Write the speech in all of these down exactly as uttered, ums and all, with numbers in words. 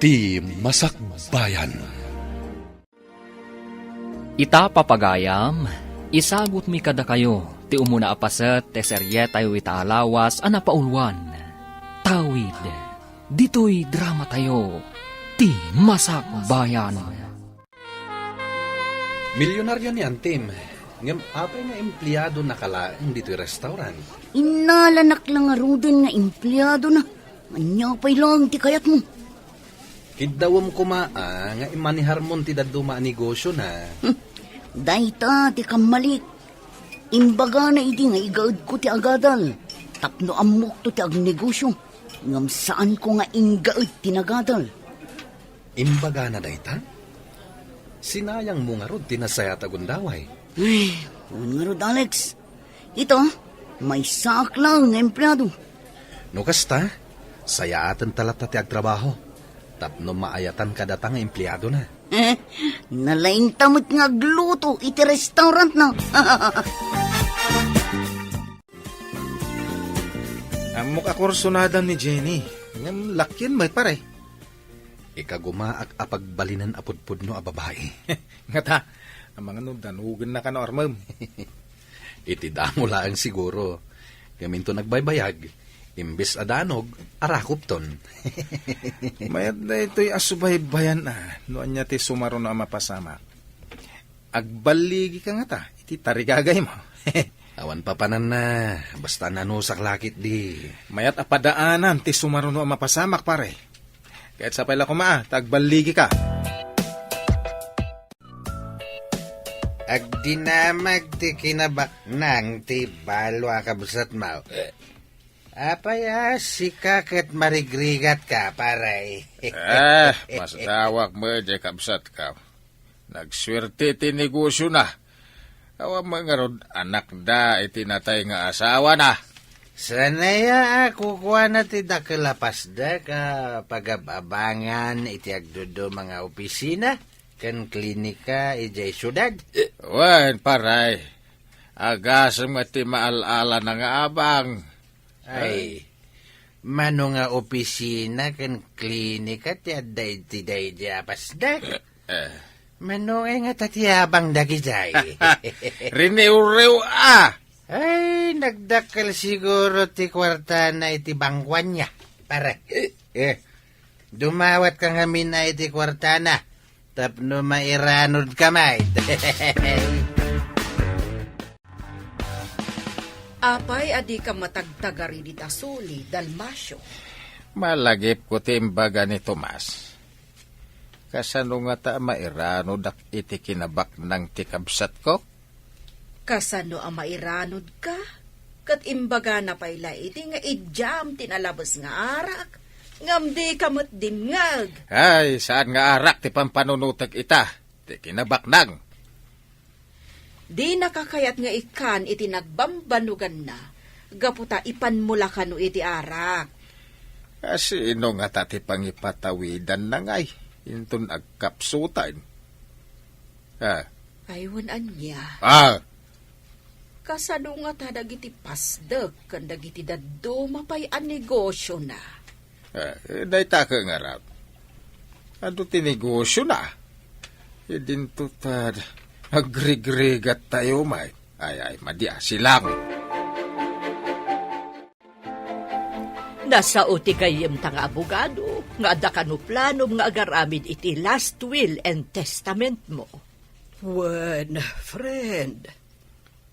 Ti Masakbayan. Ita, papagayam, isagutmi kadakayo ti umuna a paset ti serietayo ita a lawas a napauluan. Tawid, ditoy dramatayo, Ti Masakbayan. Milyonaryo ni Antim, ngem apay nga empleadona ka laeng ditoy restaurant? Innalanak la ngaruden nga empleadona. Ania pay laeng ti kayatmo? Kiddawem koma a nga imaneharmon ti dadduma a negosiona. Hmm. Dayta ti kammalik. Imbagana idi nga igaedko ti agadal tapno ammokto ti agnegosio, ngem saanko nga inggaed ti nagadal. Imbagana dayta? Sinayangmo ngarud ti nasayaat a gundaway. Ay, wen ngarud, Alex. Ita, maysaak laeng nga empleado. No kasta, sayaatenta latta ti agtrabaho tapno maayatan kadata nga empleadona. Eh, nalaingta met nga agluto iti restaurantna. Ammok a kursunadam ni Jenny. Ngem lakien met, pare. Ikagumaak a pagbalinen a pudpudno a babai. Ngata, amangan no danogennaka no armem. Iti damo laeng siguro. Ngem inton agbaybayag, imbes a danog, arakopton. Mayat daytoy a subaybayan a, no ania ti sumaruno a mapasamak. Agballigika ngata iti tarigagaymo. Awan papananna, basta nanusak la ketdi. Mayat a padaanam ti sumaruno a mapasamak, pare. Ket sapay la koma a ta agballigika. Agdinamag ti kinabaknang ti balo a kabsatmo. Eh. Apay a sika ket marigrigatka, pare? Eh, masdawak met diay kabsatka. Nagsuerte ti negosiona. Awan met ngarud anakda iti natay nga asawana. Saan aya a kukuana ti dakkel a pasdek a pagab-abangan iti agduduma nga opisina ken klinika idiay siudad? Wen, pare. Agasem met ti maal-alana nga abang. Ay, mano nga opisina ken klinika ti adda iti daydi a pasdek? Eh. Mano ngay ngata ti abang dagijay? Riniwriw a! Ay, nagdakkel siguro ti kuartana iti bangkuanna, pare. Eh, dumawatka ngamin a iti kuartana tapno mairanodka met. Apay a dika matagtagari dita suli, Dalmacio? Malagipko ti imbaga ni Tomas. Kasano ngata a mairanodak iti kinabaknang ti kabsatko? Kasano a mairanodka? Ket imbagana pay la idi nga idiam ti nalabes nga arak, ngem dika met dimngeg. Ay, saan nga arak ti pampanunotek ita, ti kinabaknang. Dinaka kayat nga ikkan iti nagbambanuganna, gapu ta ipanmo la kano iti arak. A, sino ngata ti pangipatawidanna ngay inton agkapsutan? Ah. Ay, wen ania? Ah. Kasano ngata dagiti pasdek ken dagiti dadduma pay a negosiona? Eh, dayta ket ngarud. Adu ti negosiona. Idinto ta agrigrigat tayo, may. Ay, ay, madi a, silang. Nasao ti gayyemta nga abogado nga adda kano planom nga agaramid iti last will and testament mo. Wen, friend,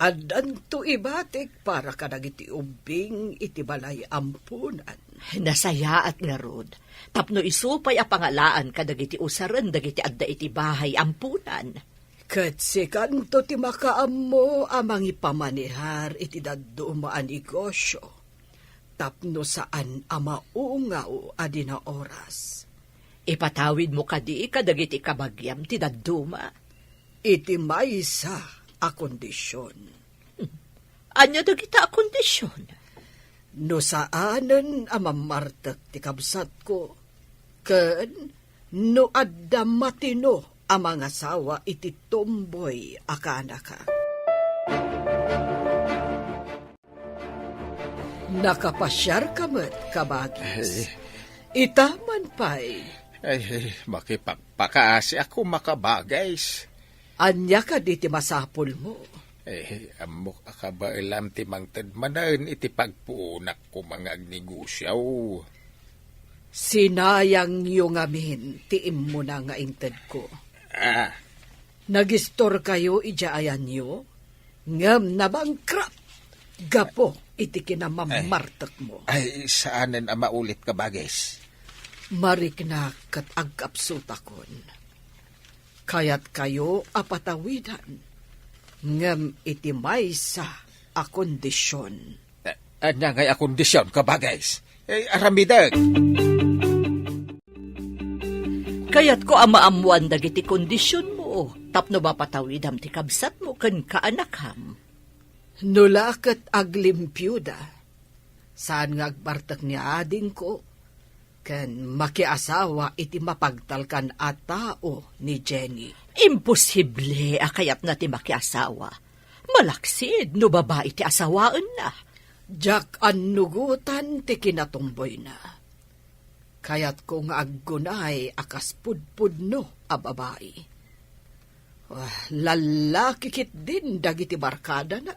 addanto ibatik para kadagiti ubbing iti balay ampunan. Nasayaat ngarud, tapno isu pay a pangalaan kadagiti usaren dagiti adda iti bahay ampunan. Ket sikanto ti makaammo a mangipamanihar iti dadduma a negosio, tapno saan a maungaw a di naoras. Ipatawidmo kadi kadagiti kabagiam ti dadduma? Iti maysa a kondision. Ania dagita a kondision? No saanen a mammartek ti kabsatko, ken no adda matino a mangasawa iti tomboy a kaanakak. Nakapasiarka met, kabagis. Ay. Ita man pay, Ay, makipakpakaasiak koma, Kabages. Ania kadi ti masapulmo? Eh, ammok a kabaelam ti mangted manen iti pagpuonak koma nga agnegosio. Sinayangyo ngamin ti immuna nga intedko. Ah. Nagistorkayo idiay ayanyo, ngem nabangkrut gapu iti kinamammartekmo. Ay, saanen a maulit, Kabages. Mariknak ket agkapsutakon. Kayatkayo a patawidan, ngem iti maysa a kondision. A-, ania ngay a kondision, Kabages? Eh, aramidek. Kayatko a maammoan dagiti kondisionmo tapno mapatawidam ti kabsatmo ken kaanakam. No la ket aglimpioda, saan nga agbartek ni adingko ken makiasawa iti mapagtalkan a tao ni Jenny. Imposible a kayatna ti makiasawa. Malaksid no babai ti asawaenna. Diak annugotan ti kinatumboyna. Kayatko nga aggunay a kas pudpudno a babai. Ah, lallaki ketdin dagiti barkadana.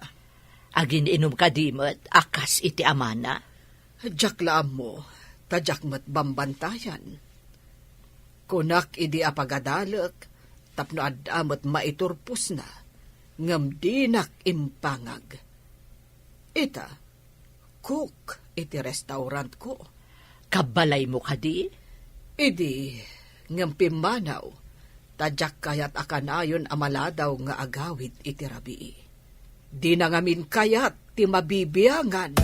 Agin-inum kadi met a kas iti amana? Diak la ammo, ta diak met bambantayan. Kunak idi a pagadalek tapno adda met maiturposna, ngem dinak impangag. Ita, cook iti restaurantko. Kabbalaymo kadi? Idi, ngem pimmanaw, ta diak kayat a kanayon a maladaw nga agawid iti rabii. Dina ngamin kayat ti mabibiangan.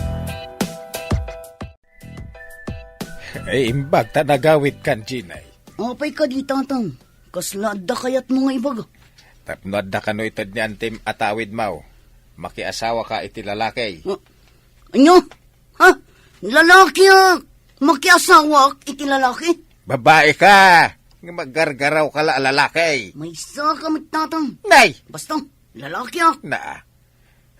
Ay, imbag ta nagawidkan, Jenny. Apay kadi, Tatang? Kasla adda kayatmo nga ibaga? Tapno adda kano ited ni Antim a tawidmo, makiasawaka iti lalaki. Ah, ania? Ha? Lalaki a makiasawak iti lalaki? Babai ka! Nga maggargaraw ka la a lalaki. Maysa ka met, Tatang. Nay! Basta, lalaki a. Naa.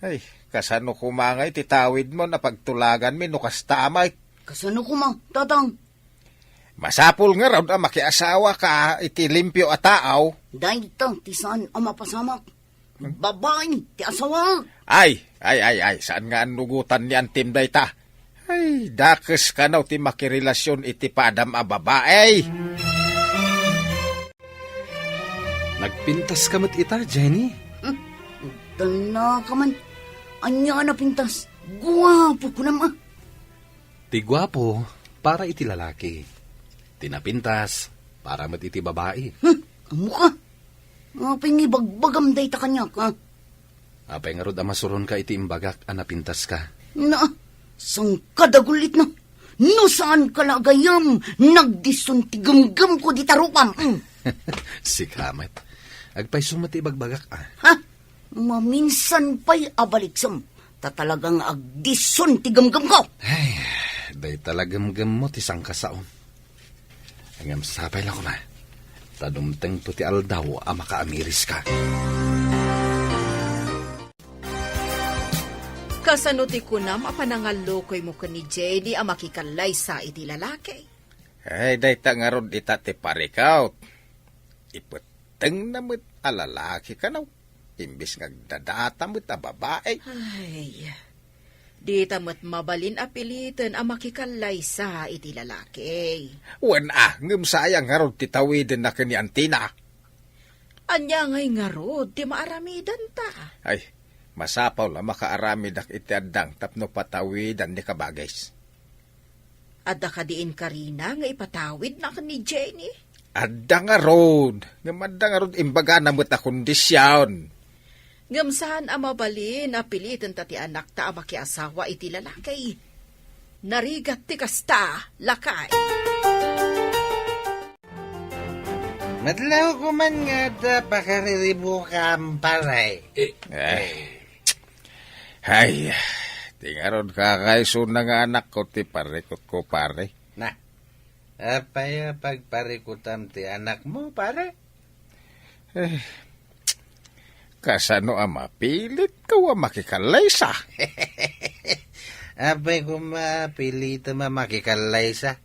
Ay, kasano koma nga iti tawidmo a pagtulaganmi no kasta met? Kasano koma, Tatang? Masapul ngarud a makiasawaka iti limpio a tao. Dayta ti saan a mapasamak. Babai ti asawa. Ay, ay, ay, ay, saan nga annugotan ni Antim dayta? Ay, dakes kano ti makirelasion iti padam a babai. Nagpintas ka met ita, Jenny? Hmm, dala ka man. Ania a napintas? Guapo kunam a. Ti guapo, para iti lalaki. Ti napintas, para met iti babai. Hmm, ammo ka. Apay nga ibagbagam dayta kaniak, ha? Apay ngarud a masuronka iti imbagak a napintas ka? Na, saan ka dagulitna? No saan ka la agayam, nagdison ti gemgemko dita rupam. Mm. Sika met. Agpayso met ti ibagbagak, ah. Ha? Maminsan pay a baliksem, ta talaga nga agdison ti gemgemko. Ay, dayta la gemgemmo ti sangkasaom. Ngem sapay la koma, ta dumtengto ti aldaw a makaamiriska. Kasano ti kunam a panangallukoymo ken ni Jenny a makikallaysa iti lalaki? Ay, dayta ngarud ita ti parikut. Ipettengna met a lalaki kano, imbes nga agdadata met a babai. Ay, dita met mabalin a piliten a makikallaysa iti lalaki. Wen a, ngem sayang ngarud ti tawidenna ken ni Antina. Ania ngay ngarud ti maaramidanta? Ay, masapul a makaaramidak iti addang tapno patawidan ni Kabages. Adda kadi inkarina nga ipatawidna ken ni Jenny? Adda ngarud, ngem adda ngarud imbagana met a kondision. Ngem saan a mabalin a pilitenta ti anakta a makiasawa iti lalaki. Narigat ti kasta, lakay. Madlaw koma nga adda pakariribukam, pare. Eh, eh. Ay, ti ngarud kakaisuna nga anakko ti parikutko, pare. Na, apay a pagparikutam ti anakmo, pare? Eh, kasano a mapilitko a makikallaysa? Apay koma pilitem a makikallaysa?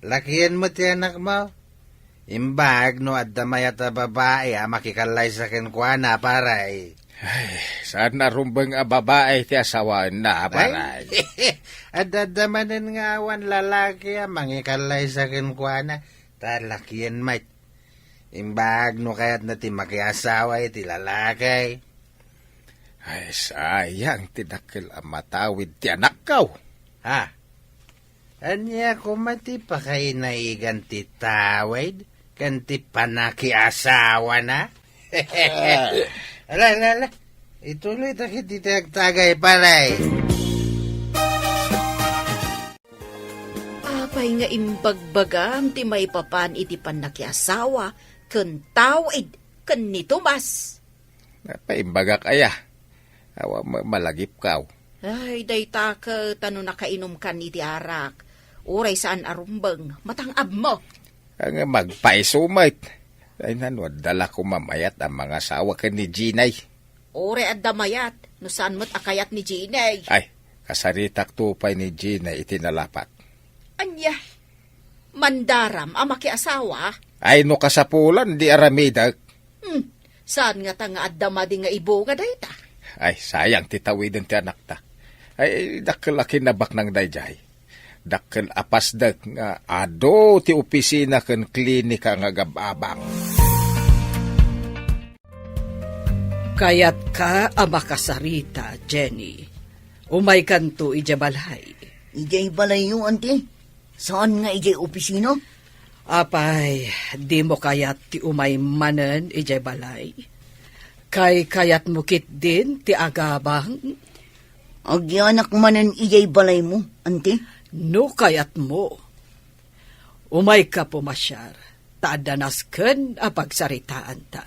Lakienmo ti anakmo, Imbag no adda mayat a babai a makikallaysa kenkuana, pare. Ay, saan a rumbeng a babai ti asawaenna, pare. Ay, adda, adda manen nga awan lalaki a mangikallaysa kenkuana, ta lakien met. Imbag no kayatna ti makiasawa iti lalaki. Ay, sayang ti dakkel a matawid ti anakko. Ha? Ania koma ti pakainaigan ti tawid ken ti panakiasawana? Ah. Ala, ala, ala. Ituloy ta ket iti agtagay, pare. Apay nga imbagbagam ti maipapan iti pannakiasawa ken tawid ken ni Tomas? Napaimbagak aya. Awan met malagipkaw. Ay, dayta ket no nakainumkan iti arak, uray saan a rumbeng, matang-abmo. Nga magpaiso met. Ay, nano, adda la koma mayat a mangasawa ken ni Jenny. Uray adda mayat, no saan met a kayat ni Jenny. Ay, kasaritakto pay ni Jenny iti nalapak. Ania? Mandaram a makiasawa? Ay, no kasapulan, di aramidek. Hmm, saan ngata nga adda madi nga ibunga dayta? Ay, sayang ti tawiden ti anakta. Ay, dakkel a kinabaknang daydiay. Dakkel a pasdek nga adu ti opisina ken klinika nga agab-abang. Kayatka a makasarita, Jenny. Umaykanto idiay balay. Idiay balayyo, anti? Saan nga idiay opisina? Apay, dimo kayat ti umay manen idiay balay? Kaykayatmo ketdin ti agabang? Agyanak manen idiay balaymo, anti? No kayatmo. Umayka pumasiar, ta adda nasken a pagsaritaanta.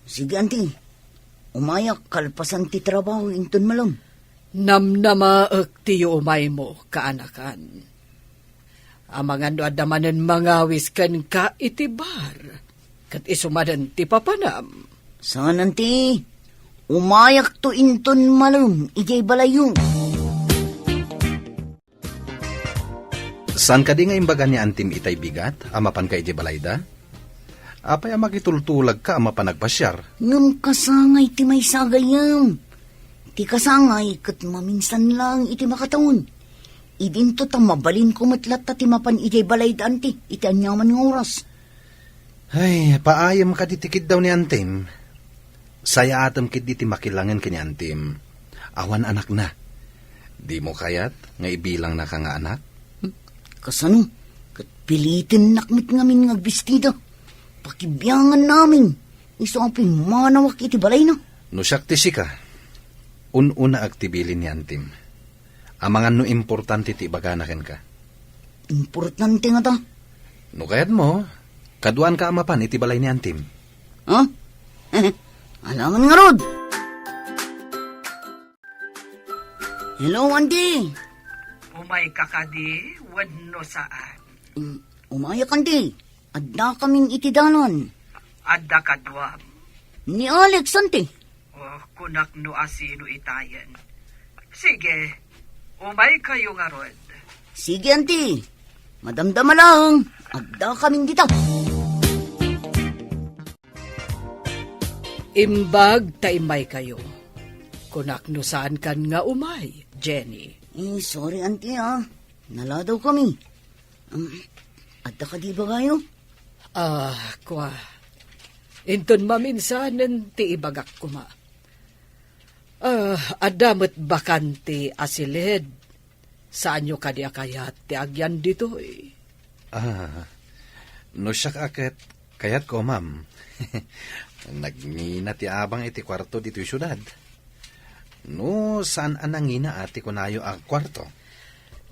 Sige, anti. Umayak kalpasan ti trabaho inton malem. Namnamaek ti yuumaymo, kaanakan. Amangan no adda manen mangawis kenka iti bar, ket isu manen ti papanam. Saan, anti. Umayakto inton malem idiay balayyo. Saan kadi nga imbaga ni Antim itay bigat a mapanka idiay balayda? Apay a makitultulagka a mapan agpasiar? Ngem kasangay ti maysa gayam. Ti kasangay ket maminsan laeng iti makatawen. Idinto ta mabalinko met latta ti mapan idiay balayda, anti, iti aniaman nga oras. Ay, paayem kadi ti kiddaw ni Antim. Sayaatem ketdi ti makilangen ken ni Antim. Awan anakna. Dimo kayat nga ibilangnaka nga anak? Hmm, kasano? Ket pilitennak met ngamin nga agbistida. Pakibianganna amin. Isu a pimmanawak iti balayna. No siak ti sika, un-unaak ti bilin ni Antim. Amangan no importante ti ibagana kenka. Importante ngata? No kayatmo, kaduaanka a mapan iti balay ni Antim. Ha? Alangan ngarud! Hello, Anti! Umayka kadi wenno saan? Mm, umayak, Anti. Addakamin iti dalan. Adda kaduam? Ni Alex, Anti. Oh, kunak no asino itayen. Sige, umaykayo ngarud. Sige, Anti. Madamdama laeng, addakamin dita. Imbag ta immaykayo. Kunak no saankan nga umay, Jenny. Eh, sorry, Anti, ah. Naladawkami. Um, adda kadi ibagayo? Ah, kua. Inton maminsanen ti ibagak koma. Ah, adda met bakante a siled. Saanyo kadi a kayat ti agyan ditoy? Ah, no siak a ket kayatko, ma'am. Nagngina ti abang iti kuarto ditoy siudad. No saan a nangina a ti kunayo a kuarto?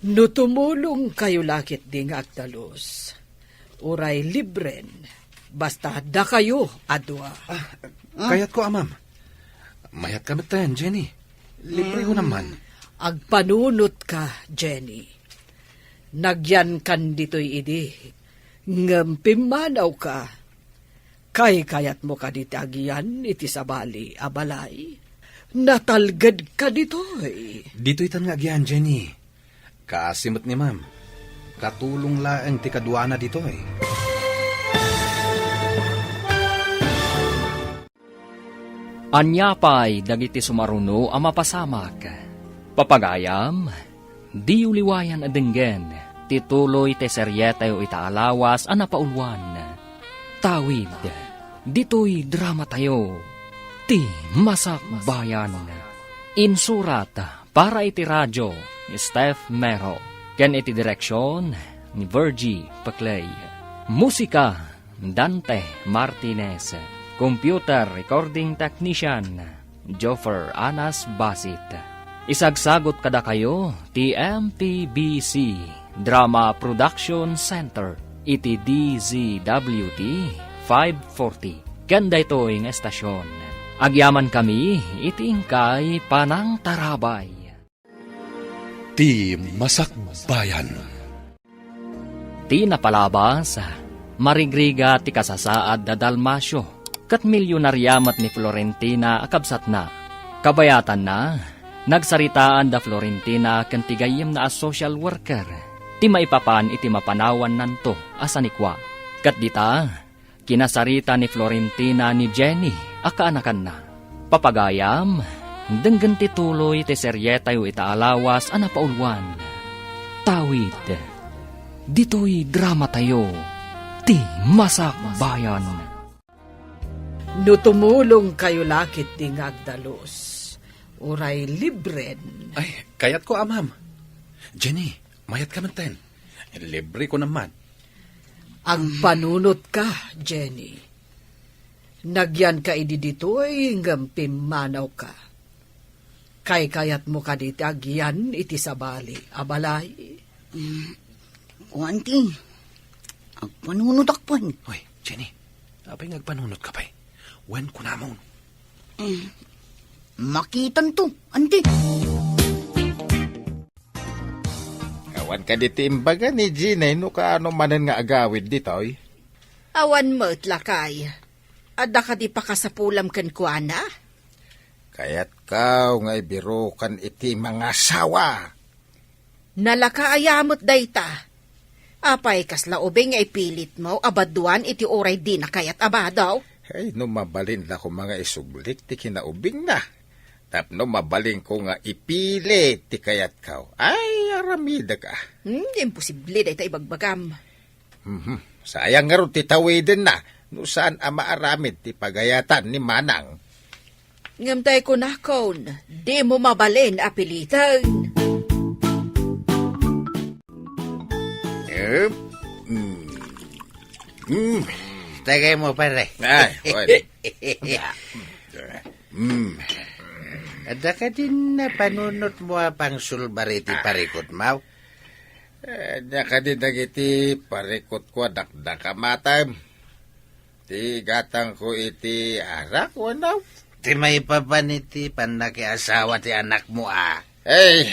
No tumulongkayo la ketdi nga agtalus, uray libren, basta dakayo a dua. Ah, kayatko a, ma'am. Mayatka metten, Jenny. Libre ko naman. Agpanunotka, Jenny. Nagyankan ditoy idi, ngem pimmanawka. Kaykayatmo kadi ti agyan iti sabali a balay? Natalgedka ditoy. Ditoytan nga agyan, Jenny. Kaasi met ni ma'am. Katulong laeng ti kaduana ditoy. Ania pay dagiti sumaruno a mapasamak? Papagayam, diyo liwayan a denggen ti tuloy ti serietayo ita a lawas a napauluan. Tawid, ditoy dramatayo, ti Masakbayan. Insurat para iti radio, Steph Mero, ken iti direksyon ni Virgie Peclay. Musika, Dante Martinez. Computer recording technician, Joffer Anas Basit. Isagsagot kadakayo ti M P B C Drama Production Center iti D Z W T five forty. Ken daytoy nga estasyon, agyamankami iti inkay panangtarabay. Ti Masakbayan. Ti napalabas, marigrigat ti kasasaad da Dalmacio, ket milyonaria met ni Florentina a kabsatna. Kabayatanna, nagsaritaan da Florentina ken ti gayyemna a social worker ti maipapan iti mapanawannanto a sanikua. Ket dita, kinasarita ni Florentina ni Jenny a kaanakanna. Papagayam, denggen ti tuloy ti serietayo ita a lawas a napauluan. Tawid, ditoy dramatayo, ti Masakbayan. No tumulongkayo la ketdi nga agdalus, uray libren. Ay, kayatko, Amam. Jenny, mayat ka metten. Libre ko naman. Agpanunotka, Jenny. Nagyanka idi ditoy ngem pimmanawka. Kaykayatmo kadi ti agyan iti sabali a balay? Mm, kuan ti, agpanunotak pay. Hoy, Jenny, apay nga agpanunotka pay? Wen kunamon. Mm, makitanto, anti. Awan kadi ti imbaga ni Jenny no kaano manen nga agawid ditoy? Awan met, lakay. Adda kadi pakasapulam kenkuana? Kayatko nga ibirukan iti mangasawa. Nalaka aya met dayta. Apay kasla ubing nga ipilitmo a baduan iti uray dina kayat a bado? Ay, no mabalin la koma nga isublik ti kinaubingna. Tapno mabalinko nga ipilit ti kayatko. Ay, aramidek a. Hmm, imposible dayta ibagbagam. Mhm. Sayang ngarud ti tawidenna no saan a maaramid ti pagayatan ni Manang. Ngem tay kunakon, dimo mabalin a piliten. Eh, mm. Mm. Tagay mo, pare. Ay, pwede. Mm. Adda kadin panunot mo a pangsulbar iti parikutmo? Eh, ania kadi dagiti parikutko a dakdakamatem? Ti gatangko iti arak, wenno? Ti maipapan iti pannakiasawa ti anakmo a. Ay,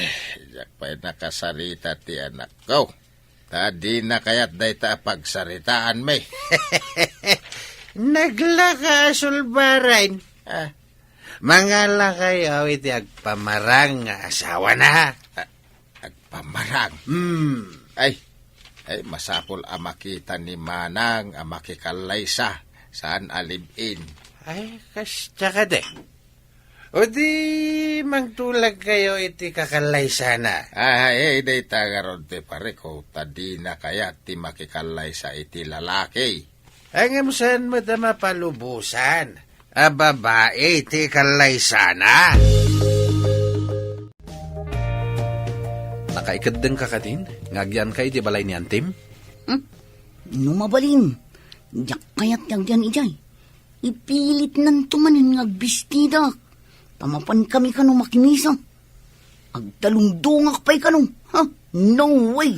diak pay nakasarita ti anakko. Ta dina kayat dayta a pagsaritaanmi. Naglaka a sulbaren. Ah. Mangalakayo iti agpamarang nga asawana. Ah, agpamarang? Hmm. Ay, ay, masapul a makita ni Manang a makikallaysa, saan a live-in. Ay, kasta kadi. O di, mangtulagkayo iti kakallaysaanna. Ay, ay, dayta ngarud ti parikko, ta dina kayat ti makikallaysa iti lalaki. Ngem saan met a mapalubosan a babai ti kallaysana? Nakaikeddengka kadin nga agyanka iti balay ni Antim? Hmm? No mabalin, diak kayat ti agyan idiay. Ipilitnanto manen nga agbistidak. Ta mapankami kano makimisa. Agtalungdongak pay kano. Ha? No way!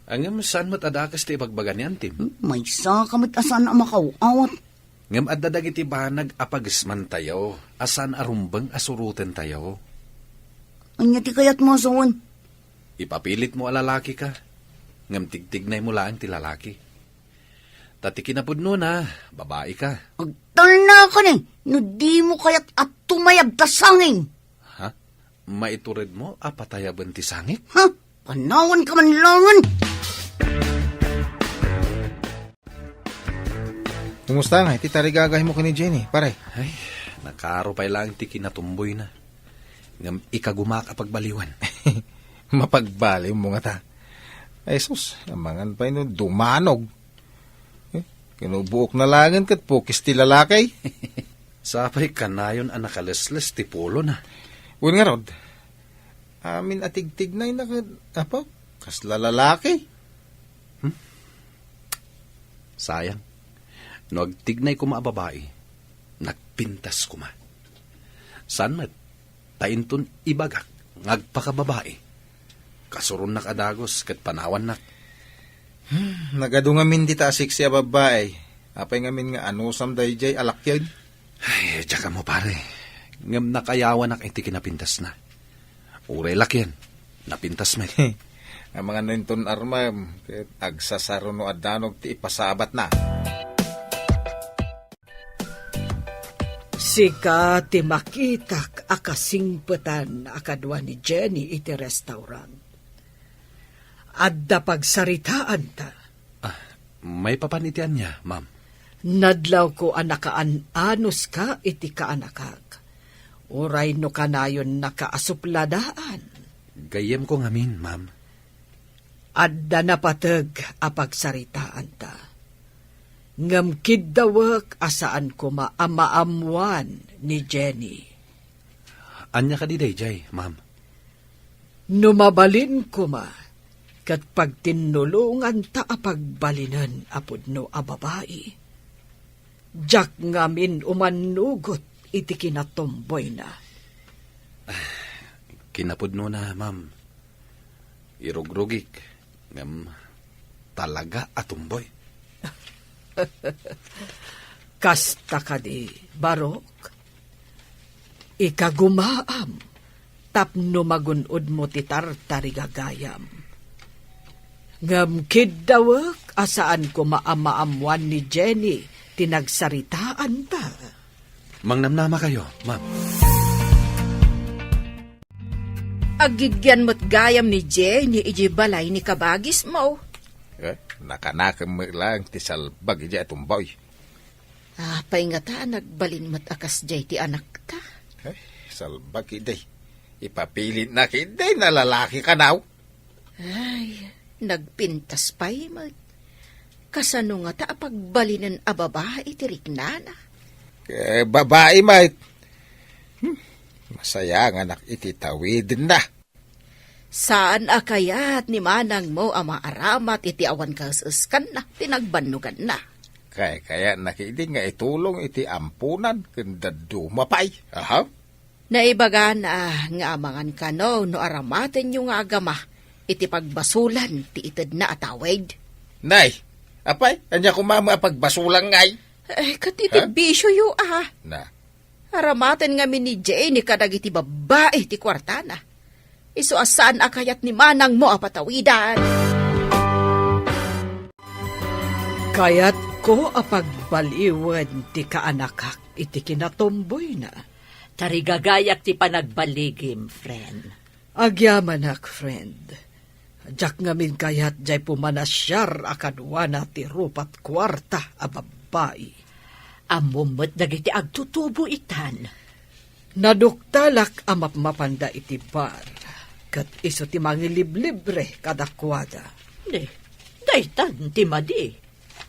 Ngem saan met a dakes ti ibagbaga ni Antim? Hmm, maysaka met a saan a makaw-awat. Ngem adda dagiti banag a pagesmantayo a saan a rumbeng a surotentayo. Ania ti kayatmo a sawen? Ipapilitmo a lalakika, ngem tigtignaymo laeng ti lalaki. Ta ti kinapudnona, babaika. Agtalnakani no dimo kayat a tumayab ta sangin. Ha? Maituredmo a patayaben ti sangik? Ha? Panawanka man laengen! Kumusta nga iti tarigagaymo ken ni Jenny, pare? Ay, Nakaro pay laeng ti kinatumboyna. Ngem ikagumak a pagbaliwen. Mapagbaliwmo ngata. Ay sus, amangan pay no dumanog. Eh, kinubuokna laengen ket pukis ti lalaki. Sapay kanayon a nakalesles ti pulona. Wen ngarud, amin a tigtignayna ket, apo, kasla lalaki. Hmm? Sayang. No agtignay koma a babai, nagpintas koma. Saan met, ta inton ibagak nga agpakababai, kasuronnak a dagus ket panawannak. Hmm, nagadu ngamin dita a seksi a babbai. Apay ngamin nga anusam daydiay a lakian? Ay, diak ammo, pare. Ngem nakayawanak iti kinapintasna. Uray lakian, napintas met. Amangan no inton armam, ket agsasaro no addanog ti ipasabatna. Sika ti makitak a kasingpetan a kadua ni Jenny iti restaurant. Adda pagsaritaanta. Ah, maipapan iti ania, ma'am? Nadlawko a nakaan-anuska iti kaanakak. Uray no kanayonnaka a supladaan. Gayyemko ngamin, ma'am. Adda napateg a pagsaritaanta. Ngem kiddawek a saan koma a maammoan ni Jenny. Ania kadi daydiay, ma'am? No mabalin koma, ket pagtinnulonganta a pagbalinen a pudno a babai. Diak ngamin umannugot iti kinatumboyna. Kinapudnona, ma'am. Irugrugik, ngem talaga a tumboy. Kasta kadi, Barok? Ikagumaam tapno magun-odmo ti tartarigagayam. Ngem kiddawek a saan koma a maammoan ni Jenny ti nagsaritaanta. Mangnamnamakayo, ma'am. Aggigyan met gayam ni Jenny idiay balay ni kabagismo. Eh, nakanakem met laeng ti salbag idiay a tumboy. Apay ngata a nagbalin met a kasdiay ti anakta? Ay, salbag idi. Ipapilitna idi na lalaki kanaw. Ay, nagpintas pay met. Kasano ngata a pagbalinen a babai ti riknana? Eh, babai met. Hmm, masayanganak iti tawidenna. Saan a kayat ni manangmo a maaramat iti awan kaes-eskanna ti nagbannoganna? Kaykayatna ketdi nga itulong iti amponan ken dadduma pay. Aha. Naibagana nga amangan kano no aramatenyo nga agama iti pagbasolan ti itedna a tawid. Nay, apay, ania koma met a pagbasolan ngay? Eh, ket iti Ha? bisioyo, ah. Na. Aramaten ngamin ni Jenny kadagiti babbai ti kuartana. Isu a saan a kayat ni manangmo a patawidan. Kayatko a pagbaliwen ti kaanakak iti kinatumboyna. Tarigagayak ti panagbaligim, friend. Agyamanak, friend. Diak ngamin kayat diay pumanasiar a kaduana ti rupat kuarta a babbai. Ammom met dagiti agtutubo itan. Naduktalak a mapmapanda iti bar, ket isu ti mangiliblibre kadakuada. Ni, daytan ti madi.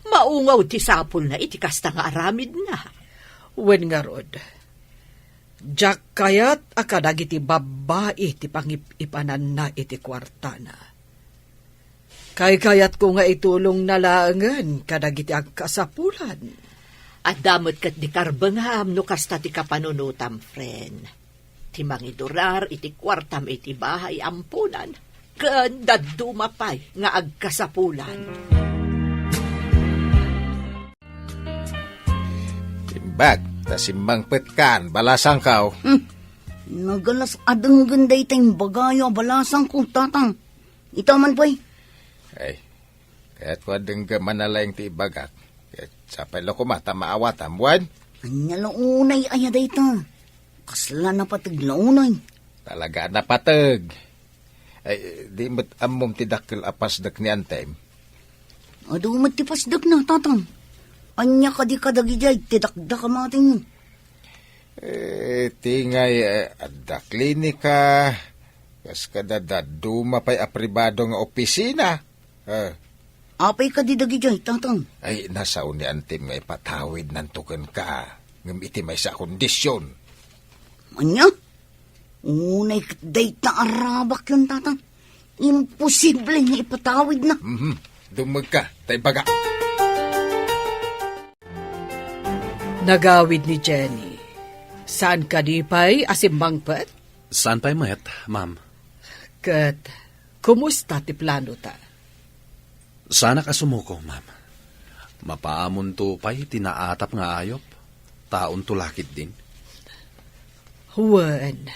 Maungaw ti sapulna iti kasta nga aramidna. Wen ngarud, diak kayat a kadagiti babbai ti pangip-ipananna iti kuartana. Kaykayatko nga itulongna laengen kadagiti agkasapulan. Adda met ket di karbengam no kasta ti kapanunotam, friend. Ti mangidurar iti kuartam iti bahay amponan, ken dadduma pay nga agkasapulan. Imbag ta simmangpetkan, balasangko. Hmm. Nagalas a denggen dayta imbagayo a balasangko, Tatang. Ita man pay. Ay, kayatko a denggem a nalaing ti ibagak. Ket sapay la koma ta maawatam, wen? Ania la unay aya dayta? Kasla napateg la unay? Talaga a napateg. Ay, di met ammom ti dakkel a pasdek ni Antem? Adu met ti pasdekna, Tatang. Ania kadi kadagidiay ti dakdak a matenyo? Eh, ti ngay, eh, adda klinika, kas kada dadduma pay a pribado nga opisina. Eh. Apay kadi dagidiay, Tatang? Ay, nasao ni Antim nga ipatawidnanto kenka, ngem iti maysa a kondisyon. Ania? Unay ket dayta a rabakyon, Tatang. Imposible nga ipatawidna. Mhm. Dummegka, ta ibaga. Nagawid ni Jenny. Saan kadi pay a simmangpet? Saan pay met, ma'am. Ket, kumusta ti planota? Saanak a sumuko, ma'am. Mapaamonto pay ti naatap nga ayup, taonto la ketdin. Wen.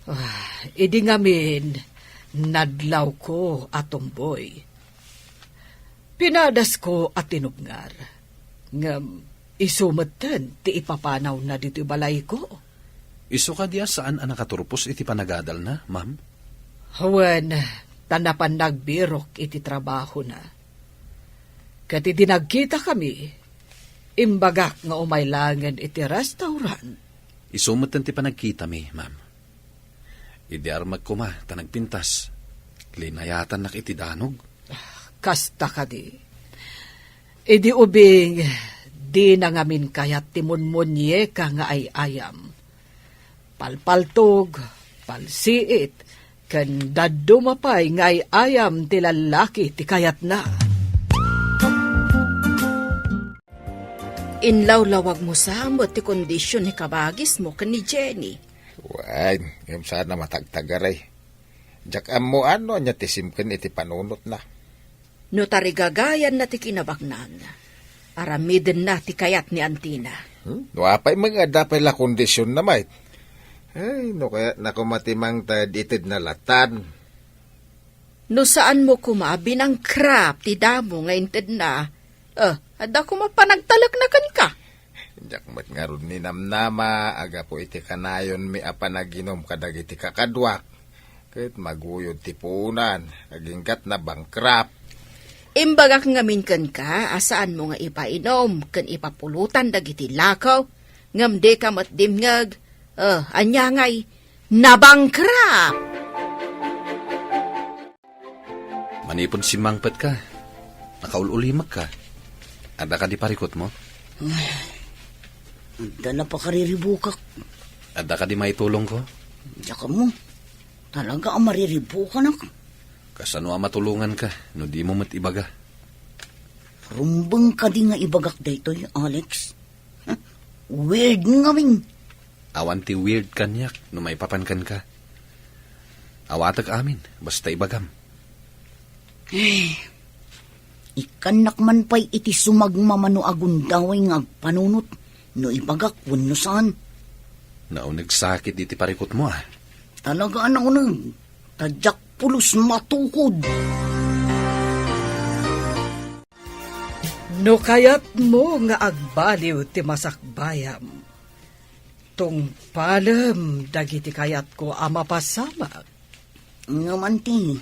Ah, idi ngamin, nadlawko a tumboy. Pinadasko a tinubngar. Ngem isu metten ti ipapanawna ditoy balayko. Isu kadi a saan a nakaturpos iti panagadalna, ma'am? Wen, ta napan nagbirok iti trabahona. Ket idi nagkitakami, imbagak nga umay laengen iti restaurant. Isu metten ti panagkitami, ma'am. Idi armek koma ta nagpintas, linayatannak iti danog. Kasta kadi. Idi ubing, dina ngamin kayat ti munmunieka nga ay-ayam. Palpaltog, palsiit, ken dadduma pay nga ay-ayam ti lallaki ti kayatna. Inlawlawagmo sa met ti kondision ni kabagismo ken ni Jenny. Wen, ngem saan a matagtagaray. Diak ammoan no ania ti simken iti panunotna. No tarigagayanna ti kinabaknang, aramidenna ti kayat ni antina. Hmm? No apay met nga adda pay la kondisionna met. Ay, no kayatna koma ti mangted itedna latan. No saanmo koma a binangkrap ti damo nga intedna, eh, adda koma panagtalekna kenka. Diak met ngarud ninamnama a gapu iti kanayonmi a panaginum kadagiti kakaduak, ket maguyod ti puonan, agingga't nabangkrap. Imbagak ngamin kenka a saanmo nga ipainum ken ipapulotan dagiti lakaw, ngem dika met dimngeg. Eh, ania ngay, nabangkrap! Manipud simmangpetka, nakaul-ulimekka. Adda kadi parikutmo? Ay, adda la pakariribukak. Adda kadi maitulongko? Diak ammo. Talaga a mariribukanak. Kasano a matulonganka no dimo met ibaga? Rumbeng kadi nga ibagak daytoy, Alex? Weird ngamin. Awan ti weird kaniak no maipapan kenka. Awatek amin, basta ibagam. Eh, ikkannak man pay iti sumagmamano a gundaway nga agpanunot no ibagak wenno saan. Naunegsakit iti parikutmo, ah. Talaga a nauneg. Ta diak pulos matukod. No kayatmo nga agbaliw ti masakbayam, tungpalem dagiti kayatko a mapasamak. Ngem anti,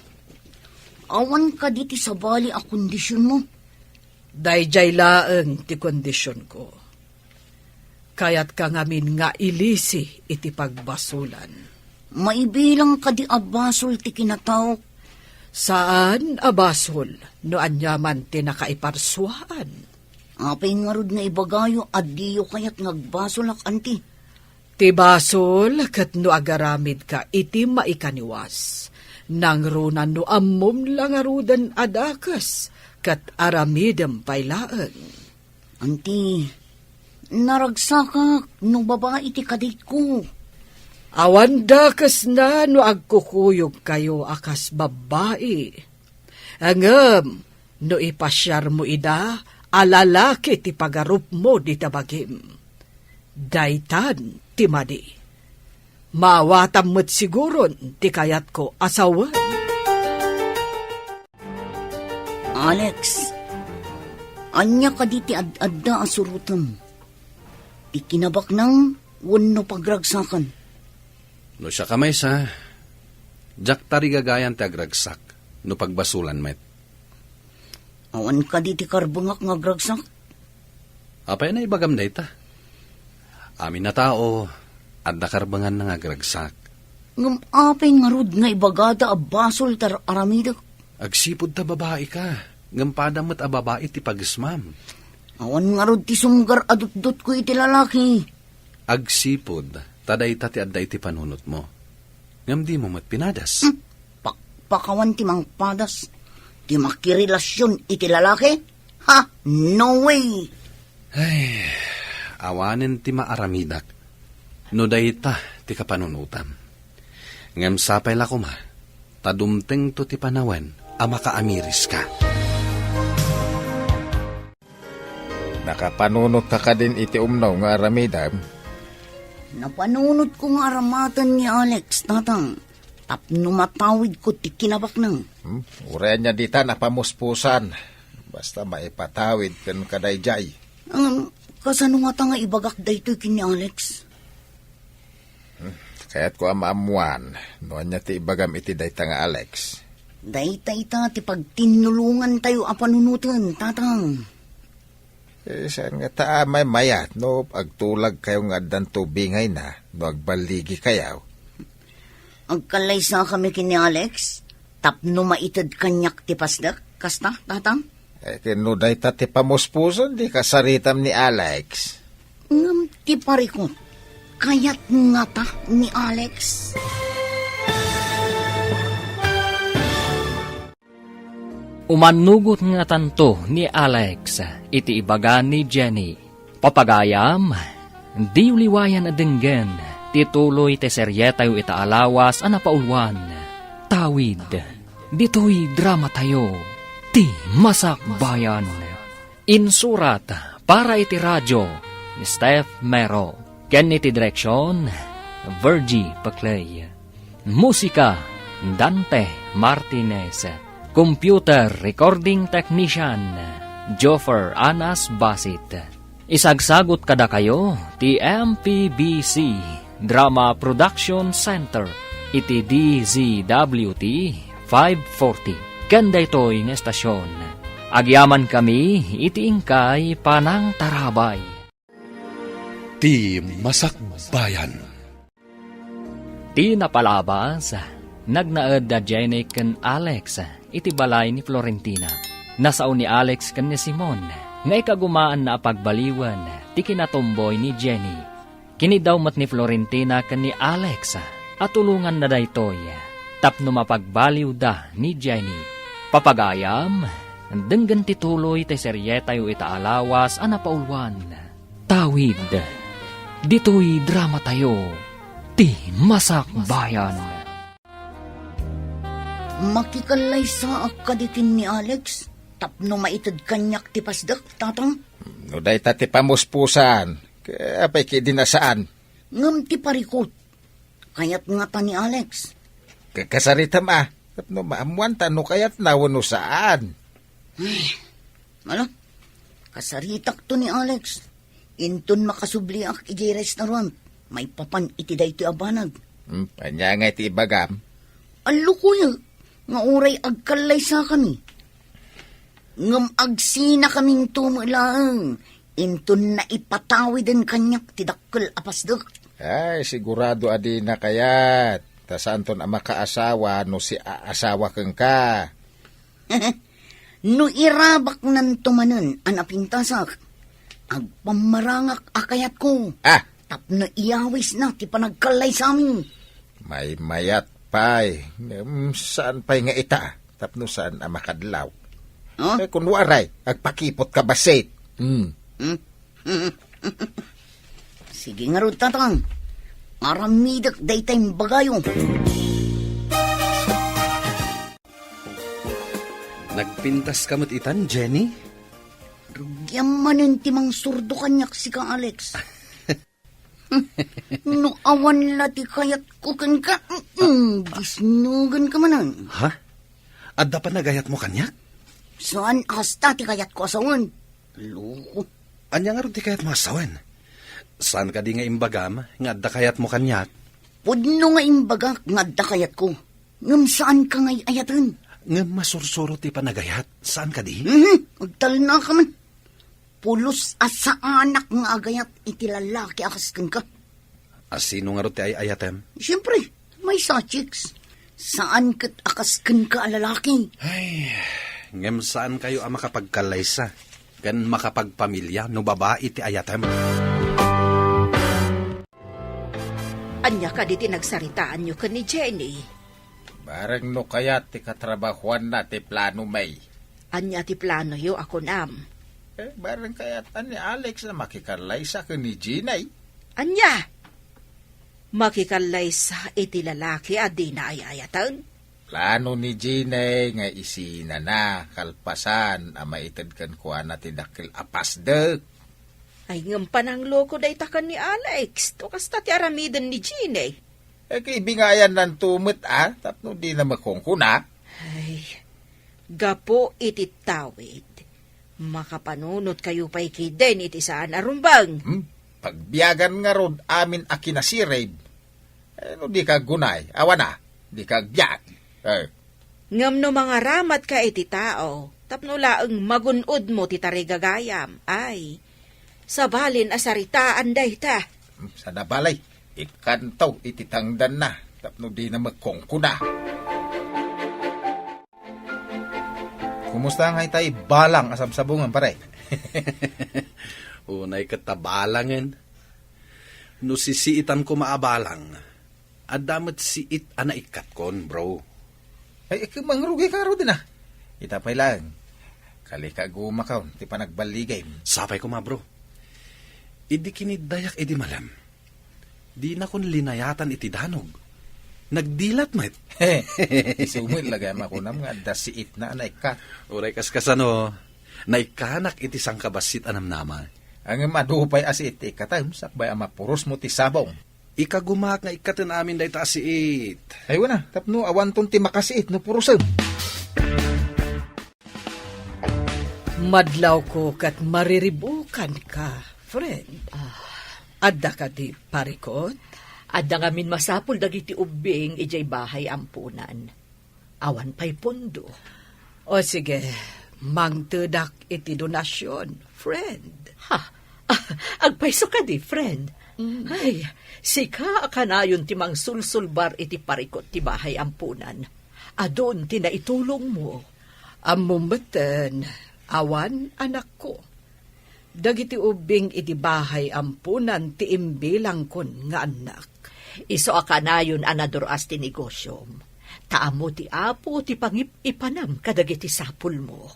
awan kadi ti sabali a kondisionmo? Daydiay laeng ti kondisionko. Kayatka ngamin nga ilisi iti pagbasolan. Maibilang kadi a basol ti kinataok? Saan a basol no aniaman ti nakaiparsuaan. Apay ngarud nga ibagayo a diyo kayat nga agbasolak, anti? Ti basol ket no agaramidka iti maikaniwas, nangruna no ammom la ngaruden a dakes ket aramidem pay laeng. Anti, naragsakak no babai ti kaditko. Awan dakesna no agkukuyogkayo a kas babbai. Ngem no ipasiarmo ida a lalaki ti pagarupmo dita bagim, daytan ti madi. Maawatam met siguron ti kayatko a sawen. Alex, ania kadi ti ad-adda a surotem? Ti kinabaknang wenno pagragsakan? No siak a maysa, diak tarigagayan ti agragsak no pagbasolan met. Awan kadi ti karbengak nga agragsak? Apay a naibagam dayta? Amin a tao, adda karbenganna nga agragsak. Ngem apay ngarud nga ibagada a basol ti ar-aramidek? Agsipud ta babaika, ngem padam met a babai ti pagesmam. Awan ngarud ti sumgar a dutdotko iti lalaki. Agsipud ta dayta ti adda iti panunotmo. Ngem dimo met pinadas. Hmm, pakpakawan ti mangpadas. Ti makirelasion iti lalaki? Ha? No way! Ay, awanen ti maaramidak no dayta ti kapanunotam. Ngem sapay la koma ta dumtengto ti panawen a makaamiriska. Nakapanunotka kadin iti umno nga aramidem? Napanunotko nga aramaten ni Alex, Tatang, tapno matawidko ti kinabaknang. Hmm? Uray ania dita napamuspusan. Basta maipatawid ken kadaydiay. Ngem, kasano ngata nga ibagak daytoy ken ni Alex? Hmm, kayatko a maammuan no ania ti ibagam iti dayta nga Alex. Dayta ita ti pagtinnulongantayo a panunoten, Tatang. Eh, saan ngata a maymayat no agtulagkayo nga addan tubingayna no agballigikayo? Agkallaysakami ken ni Alex tapno maited kaniak ti pasdek, kasta, Tatang? Eh, ken no dayta ti pamuspusan, di kasaritam ni Alex. Ngem ti parikut, kayat ngata ni Alex? Umannugot ngatanto ni Alex iti ibaga ni Jenny. Papagayam, diyo liwayan a denggen ti tuloy ti serietayo ita a lawas a napauluan. Tawid, ditoy dramatayo, Ti Masakbayan. Insurat para iti radio ni Steph Mero ken iti direksion, Virgie Paclay. Musika, Dante Martinez. Computer recording technician, Joffer Anas Basit. Isagsagot kadakayo ti M P B C Drama Production Center iti D Z W T five forty. Ken daytoy nga estasion, agyamankami iti inkay panangtarabay. Ti Masakbayan. Ti napalabas, nagnaed da Jenny ken Alex iti balay ni Florentina. Nasao ni Alex ken ni Simon nga ikagumaanna a pagbaliwen ti kinatumboy ni Jenny. Kiniddaw met ni Florentina ken ni Alex a tulonganna daytoy tapno mapagbaliwda ni Jenny. Papagayam, denggen ti tuloy ti serietayo ita a lawas a napauluan. Tawid, ditoy dramatayo, Ti Masakbayan. Makikallaysaak kadi ken ni Alex tapno maited kaniak ti pasdek, Tatang? No dayta ti pamuspusan, apay kadi a saan? Ngem ti parikut, kayat ngata ni Alex. Ka-, kasaritam a, tapno maammuanta no kayatna wenno saan. Ay, ala, kasaritakto ni Alex. Inton makasubliak idiay restaurant, maipapan iti daytoy a banag. Hmm, ania ngay ti ibagam? Allukoyek nga uray agkallaysakami. Ngem agsinakaminto met laeng inton naipatawiden kaniak ti dakkel a pasdek. Ay, sigurado a dina kayat. Ta saanton a makaasawa no siaasawa kenka. No irabaknanto manen a napintasak, agpammarangak a kayatko. Ah! Tapno iyawisna ti panagkallaysami. Maymayat pay, ngem saan pay nga ita, tapno saan a makadlaw. Huh? Eh, kun uray, agpakipot ka bassit. Hmm. Hmm? Sige ngarud, Tatang. Aramidek dayta imbagayo. Nagpintas ka met itan, Jenny? Rugiam manen ti mangsurdo kaniak sika, Alex. No awan la ti kayatko kenka, mm, disnugen ka manen. Ha? Adda panagayatmo kaniak? Saan a kasta ti kayatko a sawen. Loko. Ania ngarud ti kayatmo a sawen? Saan kadi nga imbagam nga adda kayatmo kaniak? Pudno nga imbagak nga adda kayatko. Ngem saan ka nga ay-ayaten. Ngem masursuro ti panagayat. Saan kadi? Mhm, agtalna ka man. Pulos a saanak nga agayat iti lalaki a kas kenka. A sino ngarud ti ay-ayatem? Siempre, maysa, chicks. Saan ket a kas kenka a lalaki. Ay, ngem saankayo a makapagkallaysa ken makapagpamilia no babai ti ayatem. Ania kadi ti nagsaritaanyo ken ni Jenny? Bareng no kayat ti katrabahuanna ti plano, May. Ania ti planoyo a kunam? Eh, bareng kayat ni Alex a makikallaysa ken ni Jenny. Ania? Makikallaysa iti lalaki a dina ay-ayaten? Plano ni Jenny nga isinana kalpasan a maited kenkuana ti dakkel a pasdek. Ay, ngem panangloko dayta ken ni Alex. To kasta ti aramiden ni Jenny. Eh, kaibingayannan to met, a, tapno dina makungkuna. Ay, gapu iti tawid, makapanunotkayo pay kiden iti saan a rumbeng. Hmm? Pagbiagan ngarud amin a kinasirib. Eh, no dika aggunay, awan a, dika agbiag. Eh. Ngem no mangaramatka iti tao, tapno laeng magun-odmo ti tarigagayam, ay, sabalin a saritaan dayta. Hmm, saan a bale, ikkanto iti tangdanna, tapno dina makungkuna. Kumusta nga itay balang a sabsabungan, pare? Unay ket ta balangen. No sisiitan koma a balang, adda met siit a naikkatkon, bro. Ay, ikka, mangrugay ka ngaruden a. Ita pay laeng. Kali ka agumakon ti panagballigim. Sapay koma, bro. Idi kiniddayak idi malem, dinakon linayatan iti danog. Nagdilat met. Isu met la gayam a kunam nga adda siitna a naikkat. Uray kaskasano, naikkanak iti sangkabassit a namnama. Ngem adu pay a siit ti ikkatem, sakbay a mapurosmo ti sabong. Ikagumak nga ikkaten amin dayta a siit. Ay, wen a, tapno awanton ti makasiit no purosem. Madlawko ket mariribukanka, friend. Ah. Adda kadi parikut? Adda ngamin masapul dagiti ubbing idiay bahay ampunan. Awan pay pondo. O sige, mangtedak iti donasyon, friend. Ha? Ah, agpayso kadi, friend? Mm. Ay, sika a kanayon ti mangsulsulbar iti parikut ti bahay ampunan. Adun ti naitulongmo. Ammom metten, awan anakko. Dagiti ubbing iti bahay ampunan ti imbilangkon nga annak. Isu a kanayon a nadur-as ti negosyom. Ta ammo ti Apo ti pangip-ipanam kadagiti sapulmo.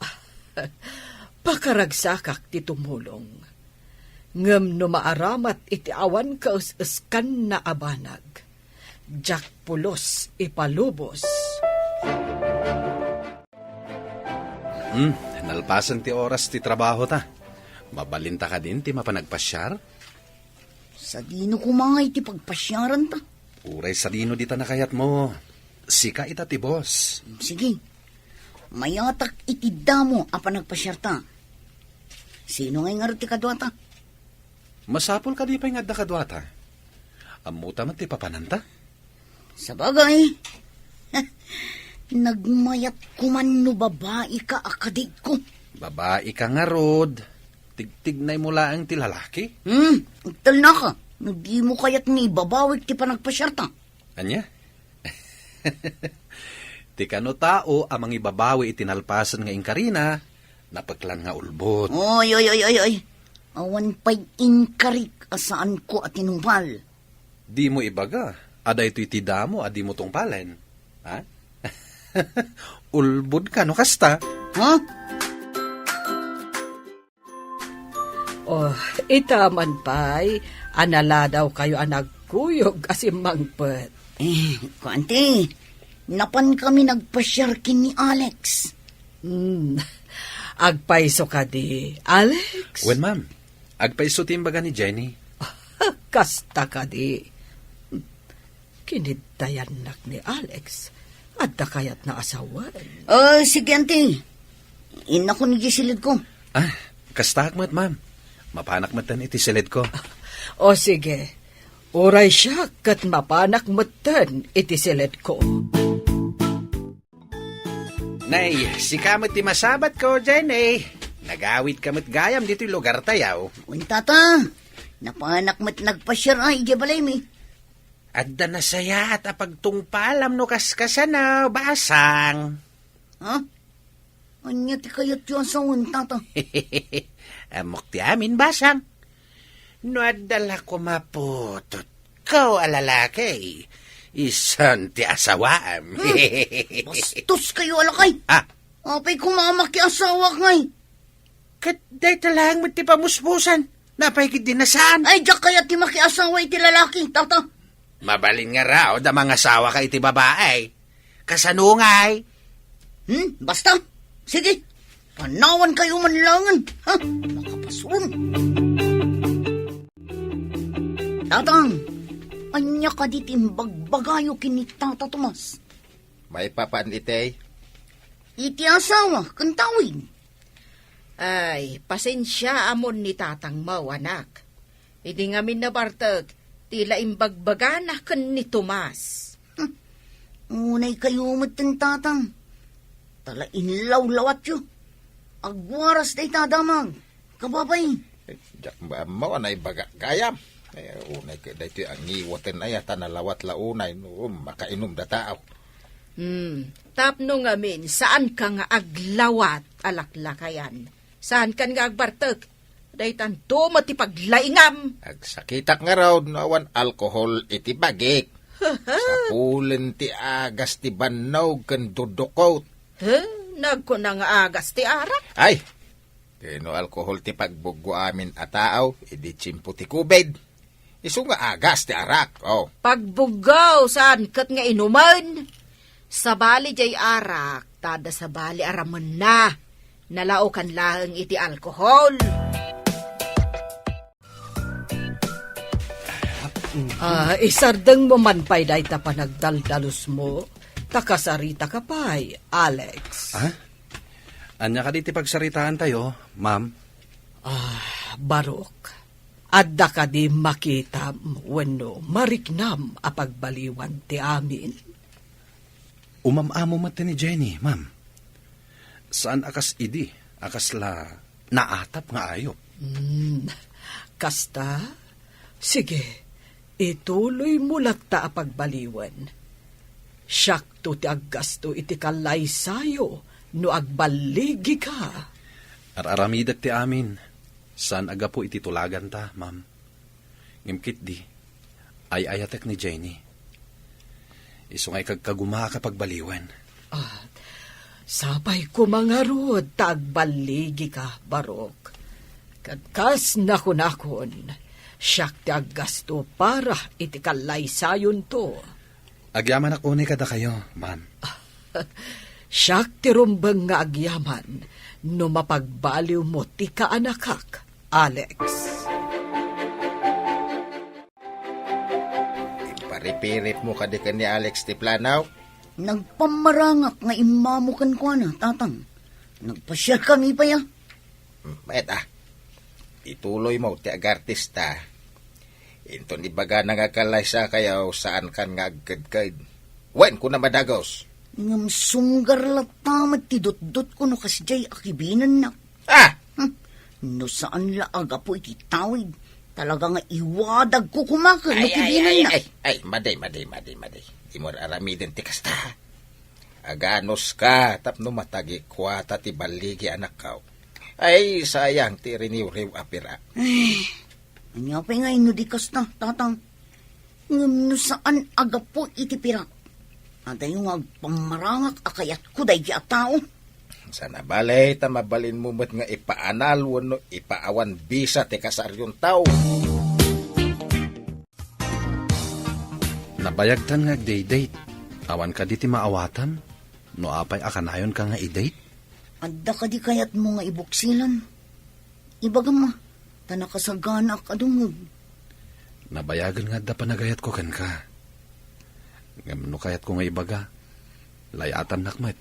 Pakaragsakak ti tumulong. Ngem no maaramat iti awan kaes-eskanna a banag, diak pulos ipalubos. Hmm, nalpasen ti oras ti trabaho ta. Mabalinta kadin ti mapan agpasiar? Sadino koma ngay ti pagpasiaran ta? Uray sadino dita nakayatmo. Sika ita ti boss. Sige. Mayatak iti damo a panagpasiar ta. Sino ngay ngarud ti kaduata? Masapul kadi pay nga adda kaduata? Ammota met ti papananta? Sabagay, nagmayat koman no babaika a kadiko. Babaika ngarud, tigtignaymo laeng ti lalaki? Hmm, agtalnaka, no dimo kayat nga ibabawik ti panagpasiarta. Ania? Ti kano tao a mangibabawi iti nalpasen nga inkarina, napeklan nga ulbod. Oy, oy, oy, oy, oy. Awan pay inkarik a saanko a tinungpal. Dimo ibaga a daytoy ti damo a dimo tungpalen. Ha? Ulbod kano kasta? Ha? Oh, ita man pay, a naladawkayo a nagkuyog a simmangpet. Eh, kuanti, napan kami nagpasiar ken ni Alex. Hmm, agpayso kadi, Alex? Wen, ma'am. Agpayso ti imbaga ni Jenny. Kasta kadi. Kiniddayannak ni Alex. Adda kayatna a sawen. Ah, sige, anti. Innakon iti silidko. Ah, kastaak met, ma'am. Mapanak metten iti silidko. O sige, uray siak ket mapanak metten iti silidko. Nay, sika met ti masabatko, Jenny. Nagawidka met gayam ditoy lugartayo. Wen, tata. Napanak met nagpasiar a idiay balaymi. Adda nasayaat a pagtungpalam no kaskasano, basang. Ha? Ania ti kayatyo a sawen, tata? Ammok ti amin, basang. No adda la koma putotko a lalaki, isun ti asawaam. Hmm, bastoskayo a lakay. Ah. Apay koma a makiasawak ngay? Ket dayta laeng met ti pamuspusan. Napay ketdi a saan? Ay, diak kayat ti makiasawa iti lalaki, tata. Mabalin ngarud a mangasawaka iti babai. Kasano ngay? Hmm, basta. Sige. Panawankayo man laengen, ha? Makapasron. Tatang, ania kadi ti imbagbagayo ken ni Tata Tomas? Maipapan iti? Iti asawa ken tawid. Ay, pasensiaamon ni tatangmo, anak. Idi ngamin nabartek, ti la imbagbagana ken ni Tomas. Hmm. Unay kayo met ken tatang. Ta la inlawlawatyo. Agwaras dayta a damag. Kababay. Eh, diak ammo a naibaga gayam. Eh, unay ket daytoy a ngiwaten aya ta nalawat la unay no makainom da tao. Hmm, tapno ngamin, saanka nga aglawat a laklakayan. Saankan nga agbartek. Daytanto met ti paglaingam. Agsakitak ngarud no awan alkohol iti bagik. Sapulen ti agas ti bannog ken dudukot. He? Nagkuna nga agas ti arak? Ay, ken no alkohol ti pagbuggo amin a tao, idi tiempo ti covid. Isu nga agas ti arak, oh. Pagbuggo, saan ket nga inumen? Sabali jay arak, ta adda sabali a ramenna. Nalaokan laeng iti alkohol. Ah, isardengmo man pay dayta panagdaldalusmo, ta kasaritaka pay, Alex. Ah? Ania kadi ti pagsaritaantayo, ma'am? Ah, Barok, adda kadi makitam wenno mariknam a pagbaliwan ti amin? Umam-amo met ni Jenny, ma'am. Saan a kas idi a kasla naatap nga ayup. Hmm, kasta? Sige, ituloymo latta a pagbaliwen. Siakto ti aggasto iti kallaysayo no agballigika. Ar-aramidek ti amin. Saan a gapu iti tulaganta, ma'am. Ngem ketdi, ay-ayatek ni Jenny. Isu nga ikagkagumaak a pagbaliwen. Ah, sapay koma ngarud ta agballigika, Barok. Ket kas nakunakon, siak ti aggasto para iti kallaysayonto. Agyamanak unay kadakayo, ma'am. Siak ti rumbeng nga agyaman no mapagbaliwmo ti kaanakak, Alex. Imparipiripmo kadi ken ni Alex ti planaw? Nagpammarangak nga immamo kenkuana, Tatang. Nagpasiarkami pay a. Hmm, mayat a. Ituloymo ti agartista. Inton ibagana nga agkallaysakayo, saankan nga agkedked. Wen, kunam a dagus. Ngem sunggar latta met ti dutdotko no kasdiay a kibinennak. Ah! Hmm. No saan la a gapu iti tawid, talaga nga iwadagko koma ken no kibinennak. Ay, ay, ay, ay, madi, madi, madi, madi. Dimo aramiden ti kasta. Aganuska tapno matagikuata ti balligi anakko. Ay, sayang ti riniwriw a pira. Ay, ania pay nga inno di kasta, Tatang? Ngem no saan a gapu iti pira, adayo nga agpammarangak a kayatko daydi a tao. Sana bale ta mabalinmo met nga ipaanal wenno ipaawan bisa ti kasarionto. Nabayagtan nga agdate-date. Awan kadi ti maawatam no apay a kanayonka nga i-date? Adda kadi kayatmo nga ibuksilan? Ibagam a, ta nakasaganaak a dumngeg. Nabayagen nga adda panagayatko kenka. Ngem no kayatko nga ibaga, lay-atannak met.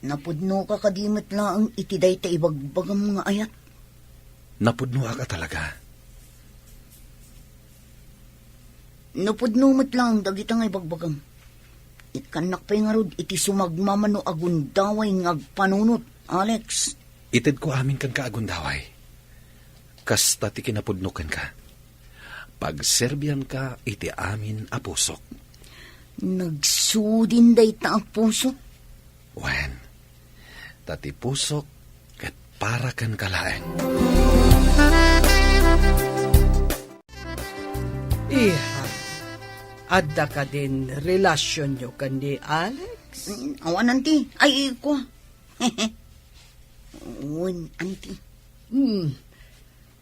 Napudnoka kadi met laeng iti dayta ibagbagam nga ayat? Napudnoak a talaga. Napudno met laeng dagita nga ibagbagam. Ikkannak pay ngarud iti sumagmamano a gundaway nga agpanunot, Alex. Itedko amin kenka a gundaway. Kasta ti kinapudno kenka. Pagserbianka iti amin a pusok. Nagsudin dayta a puso. Wen, ta ti pusok ket para kenka laeng. Iha, adda kadin relasionyo ken ni Alex? Mm, awan, anti. Ay, kua. Wen, anti. Hmm.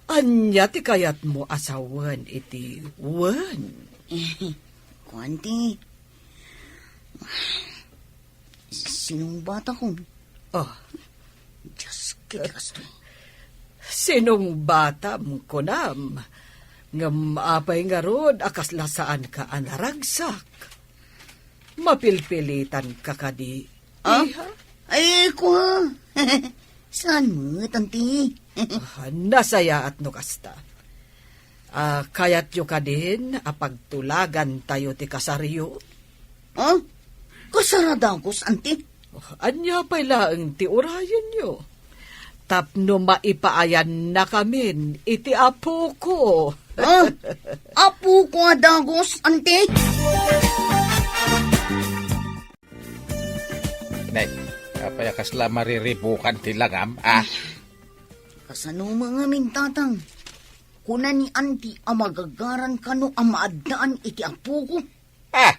Ania ti kayatmo a sawen iti wen? Kua, anti. Sinong batakon? Ah. Dios, ket kastoy. Sinong batam, kunam? Ngem apay ngarud a kasla saanka a naragsak? Mapilpilitanka kadi, Ah? Iha? Ay, kua. Saan met, anti? Ah, nasayaat no kasta. Ah, kayatyo kadin a pagtulagantayo ti kasaryo? Ah? Kasar a dagus, anti? Oh, ania pay laeng ti urayenyo? Tapno maipaayannakamin iti apoko. Ah? Apoko a dagus, anti? Nay, apay a kasla mariribukan ti langam, ah? Kasano ngamin, tatang? Kuna ni anti a magagaran kano a maaddaan iti apoko. Ah!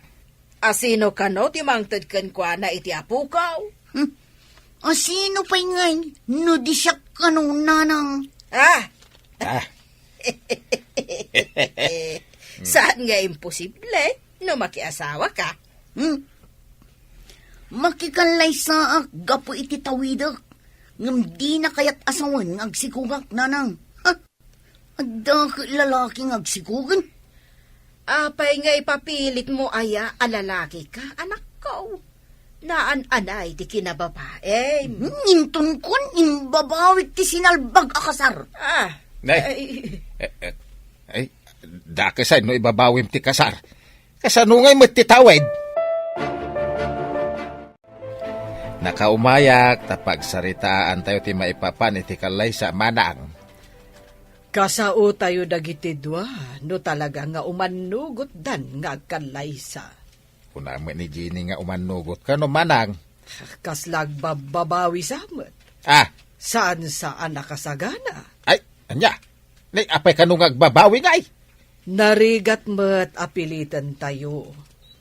Asino kano ti mangted kenkuana iti apoko? Hmm. Asino pay ngay no di siak kano, nanang? Ah! Ah. Saan nga imposible no makiasawaka? Hmm. Makikallaysaak gapu iti tawidek, ngem dina kayat a sawen nga agsikogak, nanang. Ha? Adda ket lalaki nga agsikog? Apay nga ipapilitmo aya a lalakika, anakko? Naan-anay ti kinababaim. Hmm, intonkon, imbabawik ti sinalbag a kasar. Ah, Nay. Ay. Eh, eh, ay, dakesay no ibabawim ti kasar. Kasano ngay met ti tawid? Nakaumayak ta pagsaritaantayo ti maipapan iti kallaysa, manang. Kasaotayo dagiti dua no talaga nga umannugotdan nga agkallaysa. Kuna met ni Jenny nga umannugot kano, manang. Kasla agbabbabawi sa met. Ah. Saan-saan a kasagana. Ay, ania? Nay, apay kano nga agbabawi ngay? Narigat met a pilitentayo,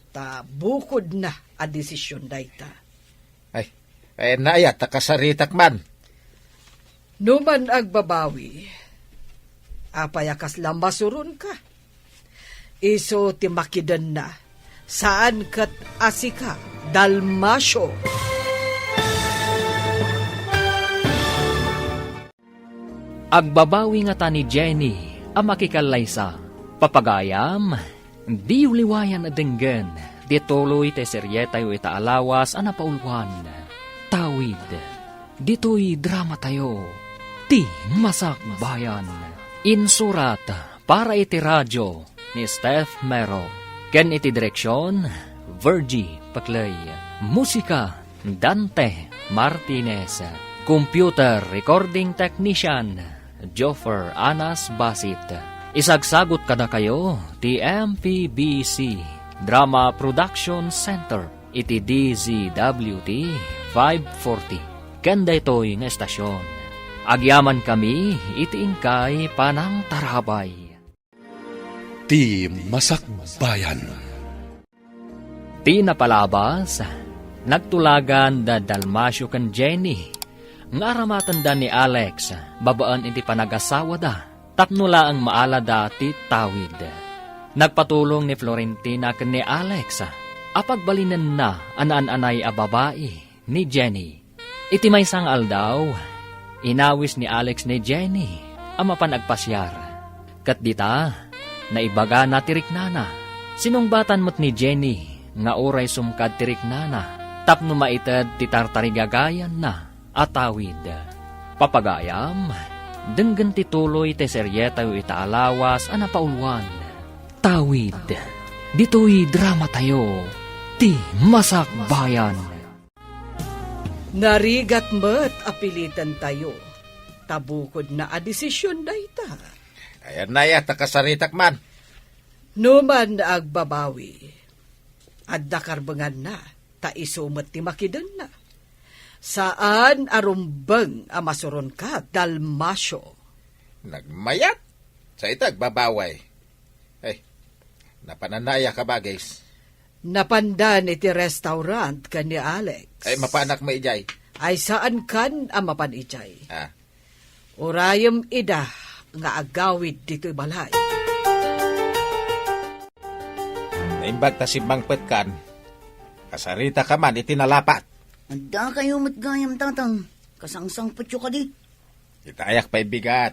ta bukodna a desisyon dayta. Ay, ay, naayat ta kasaritak man. No man agbabawi, apay a kasla masuronka? Isu ti makidenna, saan ket a sika, Dalmacio. Agbabawi ngata ni Jenny a makikallaysa. Papagayam, diyo liwayan a denggen ti tuloy ti serietayo ita a lawas a napauluan, Tawid. Ditoy dramatayo, Ti Masakbayan. Insurat para iti radio ni Steph Mero, ken iti direksion, Virgie Paclay. Musika, Dante Martinez. Computer recording technician, Joffer Anas Basit. Isagsagut kadakayo ti M P B C Drama Production Center iti D Z W T five forty. Ken daytoy nga estasion, agyamankami iti inkay panangtarabay. Ti Masakbayan. Ti napalabas, nagtulagan da Dalmacio ken Jenny nga aramatenda ni Alex babaen iti panagasawada tapno laeng maalada ti tawid. Nagpatulong ni Florentina ken ni Alex a pagbalinenna a naan-anay a babai ni Jenny. Iti maysa nga aldaw, inawis ni Alex ni Jenny a mapan agpasiar. Ket dita, naibagana ti riknana. Sinungbatan met ni Jenny nga uray sumkad ti riknana tapno maited ti tartarigagayanna a tawid. Papagayam, denggen ti tuloy ti serietayo ita a lawas a napauluan, Tawid. Ditoy dramatayo, Ti Masakbayan. Narigat met a pilitentayo, ta bukodna a desision dayta. Ayanna aya ta kasaritak man. Numan agbabawi, adda karbenganna, ta isu met ti makidenna. Saan a rumbeng a masuronka, Dalmacio. Nagmayat? Sa ita agbabawi. Ay, napananna aya, kabagis? Napandan iti restaurant ken ni Alex. Ay, mapanak met idiay. Ay, saankan a mapan idiay. Ah. Urayem ida nga agawid ditoy balay. Naimbag ta simmangpetkan, kasaritaka man iti nalapat. Adda kayo met gayam, Tatang. Kasangsangpetyo kadi? Itayak pay bigat.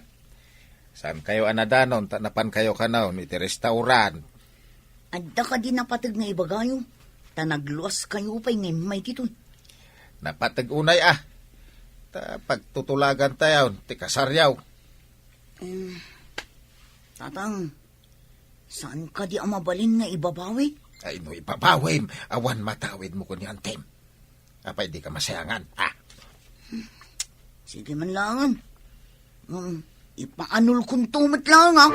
Saan kayo a nadanon ta napan kayo kanon iti restaurant? Adda kadi napateg nga ibagayo, ta nagluas kayo pay nga immay ditoy? Napateg unay a. Ta pagtutulagan tayo ti kasaryaw. Em, Tatang, saan kadi a mabalin nga ibabawi? Ay, no ibabawim, awan matawid mo kun ni Antem. Apay di ka masayangan, ha? Sige man langan. Um, ipaanol kunto met lang, ha?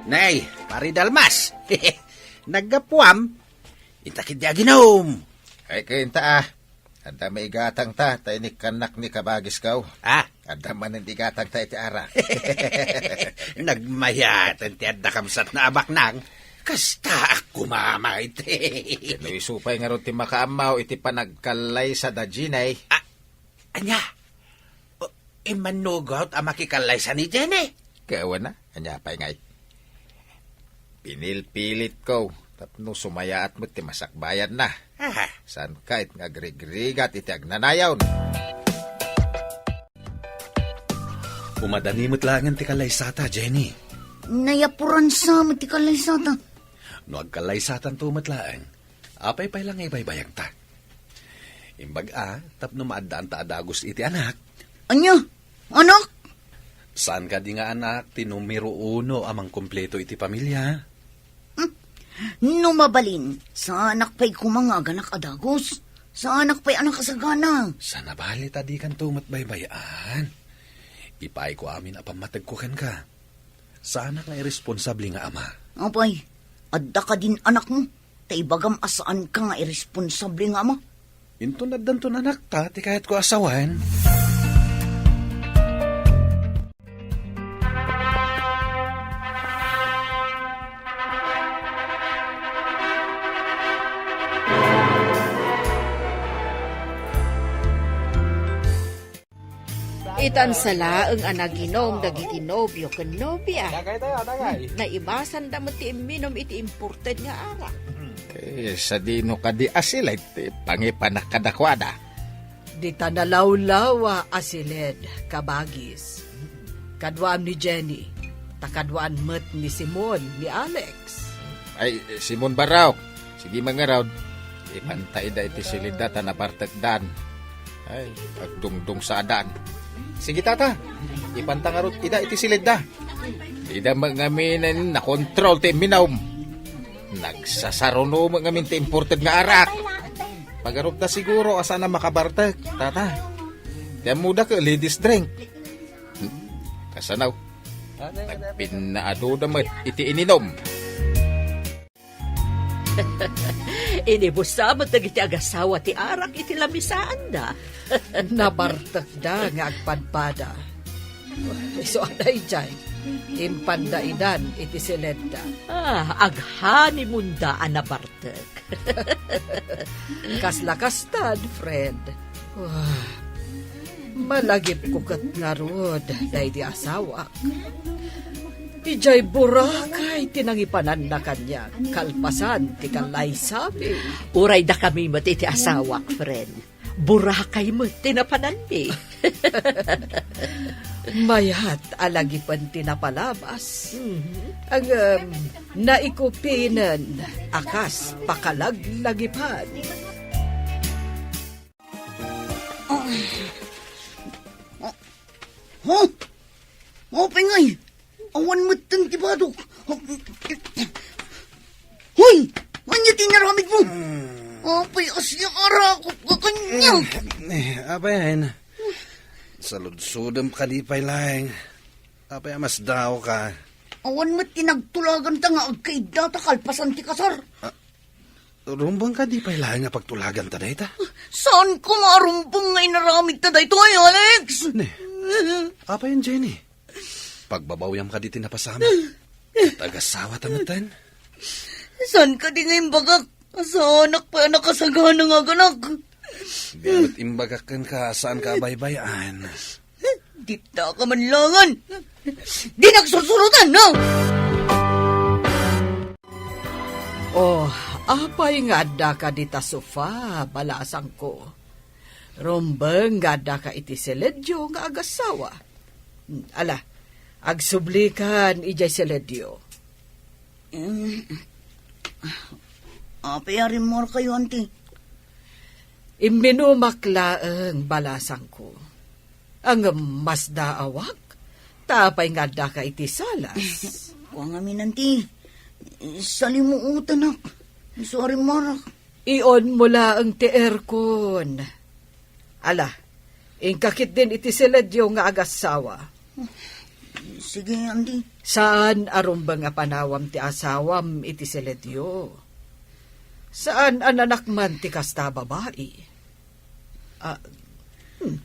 Nay, Pari Dalmas. Naggapuam? Intak idi aginom. Ay, kayo inta, ah. Adda maigatang ta, ta inikkannak ni kabagis kaw. Ah? Adda manen igatang ta iti arak. Nagmayaten ti adda kabsat na abaknang. Kasta ak kumamay ti. Kano isu pay ngarud ti makaammaw iti panagkallaysa da Jenny. Ah, anya? O, immanugot a makikallaysa ni Jenny? Kawana, anya pay ngay? Pinilpilit ko, tapno sumayaat met ti masakbayan na. Aha. Saan ka it nga agrigrigat iti agnanayon? Umadani met laengen ti kallaysata, Jenny. Nayapuran sa met ti kallaysata. No agkallaysatanto met laeng, apay pay la nga ibaybayagta? Imbag a, tapno maaddaan ta a dagus iti anak. Anya? Anak? Saan kadi nga anak ti numero uno a mangkumpleto iti pamilia? Hmm. No mabalin, saanak pay koma nga aganak a dagus. Saanak pay a nakasagana. Sana bali ta di kanto met baybay-an. Ipaayko amin a pammategko kenka. Saanak nga irresponsable nga ama. Apay, adda kadin anakmo? Ta ibagam a saanka nga irresponsable nga ama. Inton addanton anakta ti kayatko a sawen. Itan sa laeng a naginom dagiti nobio ken nobia. Dagay tayo, dagay. Naibasanda met ti imminom iti imported nga arak. Eh, sadino kadi a siled ti pangipanak kadakuada? Dita nalawlawa a siled, kabagis. Kaduaam ni Jenny, ta kaduaan met ni Simon, ni Alex. Ay, Simon Barraok, sige mangarod. Ipanta ida iti siledda ta nabartekdan. Ay, agdungdung sa adan. Sige, tata. Ipanta ngarud ida iti siledda. Ida met ngamin nakontrol ti imminom. Nagsasaruno met ngamin ti imported nga arak. Pagarupta siguro a saan a makabartek, tata. Ti ammoda ket ladies drink. Hmm, kasanaw. Nagpinnaadoda met iti ininom. Inibusa met dagiti agasawa ti arak iti lamisaanda. Nabartekda nga agpadpada. Isu a daydiay, impanda idan iti siledda. Ah, aghanimunda a nabartek. Kasla kastan, friend. Wah, malagipko ket ngarud daydi asawak. Idiay Boracay ti nangipananna kaniak, kalpasan ti kallaysami. Uray dakami met iti asawak, friend. Boracay met ti napananmi. Mayat a lagipen ti napalabas. Mhm. Ngem, naikupinen a kas pakalaglagipan. Huh? Apay ngay? Awan metten ti badok. Hoy! Ania ti inaramidmo? Hmm, Apay a siya arakop ka kaniak? Eh, apay, Ain? Saludsodem kadi pay laeng. Apay a masdaawka? Awan met ti nagtulaganta nga agkaiddata kalpasan ti kasar. Ah, rumbeng kadi pay laeng nga pagtulaganta dayta? Saanko nga arumbeng nga inaramidta daytoy, Alex? Ne, apay, Jenny? Pagbabawyam kadi ti napasamak? Ket agasawata metten? Saan kadi nga imbagak? Saanak pay a nakasagana nga aganak. Di met imbagak kenka, saanka a baybay-an. Dita ka manlangan. Di nagsursurutan, no? Oh, apay nga addaka dita sofa, balasangko? Rumbeng nga addaka iti siledyo nga agassawa. Ala, agsublikan idiay siledyo. Mm. Apay a rimmuarkayo, anti? Imminumak laeng, balasangko. Ngem masdaawak, ta apay nga addaka iti salas? Kua ngamin, anti. Salimuotanak. Isu a rimmuarak. Ionmo laeng ti aircon. Ala, inka ketdin iti siledyo nga agassawa. Sige, anti. Saan a rumbeng a panawam ti asawam iti siledyo. Saan a nanakman ti kasta a babai. Ah, hmm.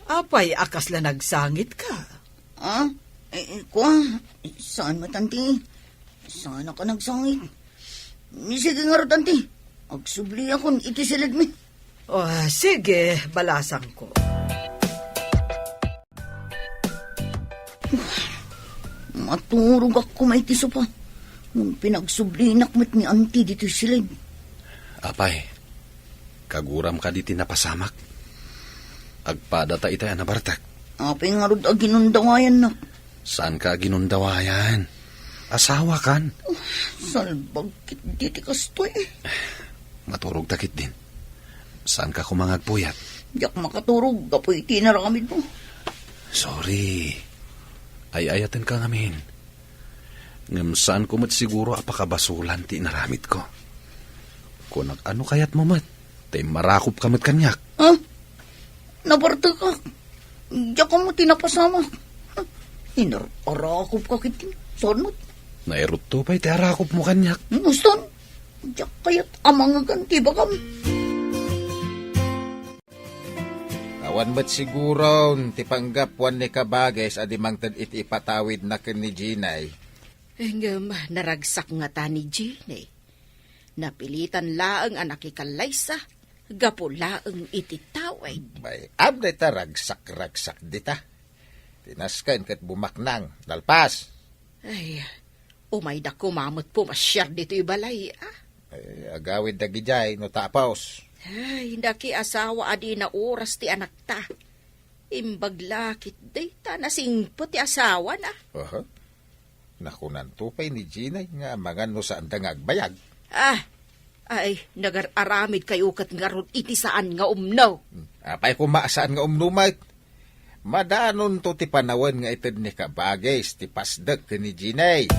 Apay a kasla nagsangitka? Ah? Eh, eh, kua? Saan met, anti? Saanak a nagsangit. Ni, sige ngarud, anti. Agsubliakon iti siledmi. Oh, sige, balasangko. Maturogak koma iti sofa. Ngem pinagsublinak met ni anti ditoy siled. Apay, kaguram kadi ti napasamak? Agpadata itay a nabartek. Apay ngarud a ginundawayannak? Saanka a ginundawayan? Asawakan. Oh, salbag ketdi ti kastoy. Maturogta ketdin. Saanka koma nga agpuyat? Diak makaturog gapu iti inaramidmo. Sorry. Ay-ayatenka ngamin. Ngem saanko met siguro a pakabasolan ti inaramidko. Kunak, ano kayatmo met? Ta immarakopka met kaniak. Ah? Nabartekak. Diak ammo ti napasamak. Inar-arakopka ketdi. Saan met? Nairutto pay ti arakopmo kaniak. Muston, diak kayat a mangegan ti ibagam. Awan met siguron ti panggapuan ni Kabages a di mangted iti ipatawidna ken ni Jinay. Ngem naragsak ngata ni Jinay. Napilitan laeng a nakikallaysa gapu laeng iti tawid. Bay-am dayta ragsak-ragsak dita. Ti nasken ket bumaknang, nalpas. Ay, umayda koma met pumasiar ditoy balay, a. Ay, agawid dagidiay no tapos. Ay, nakiasawa a di naoras ti anakta. Imbag la ketdi ta nasingpet ti asawana. Aha. Nakunanto pay ni Jinay nga amangan no saanda nga agbayag. Ah, ay, nagar-aramidkayo ket ngarud iti saan nga umno. Hmm, apay koma a saan nga umno met? Madanonto ti panawen nga ited ni Kabages ti pasdek ken ni Jinay.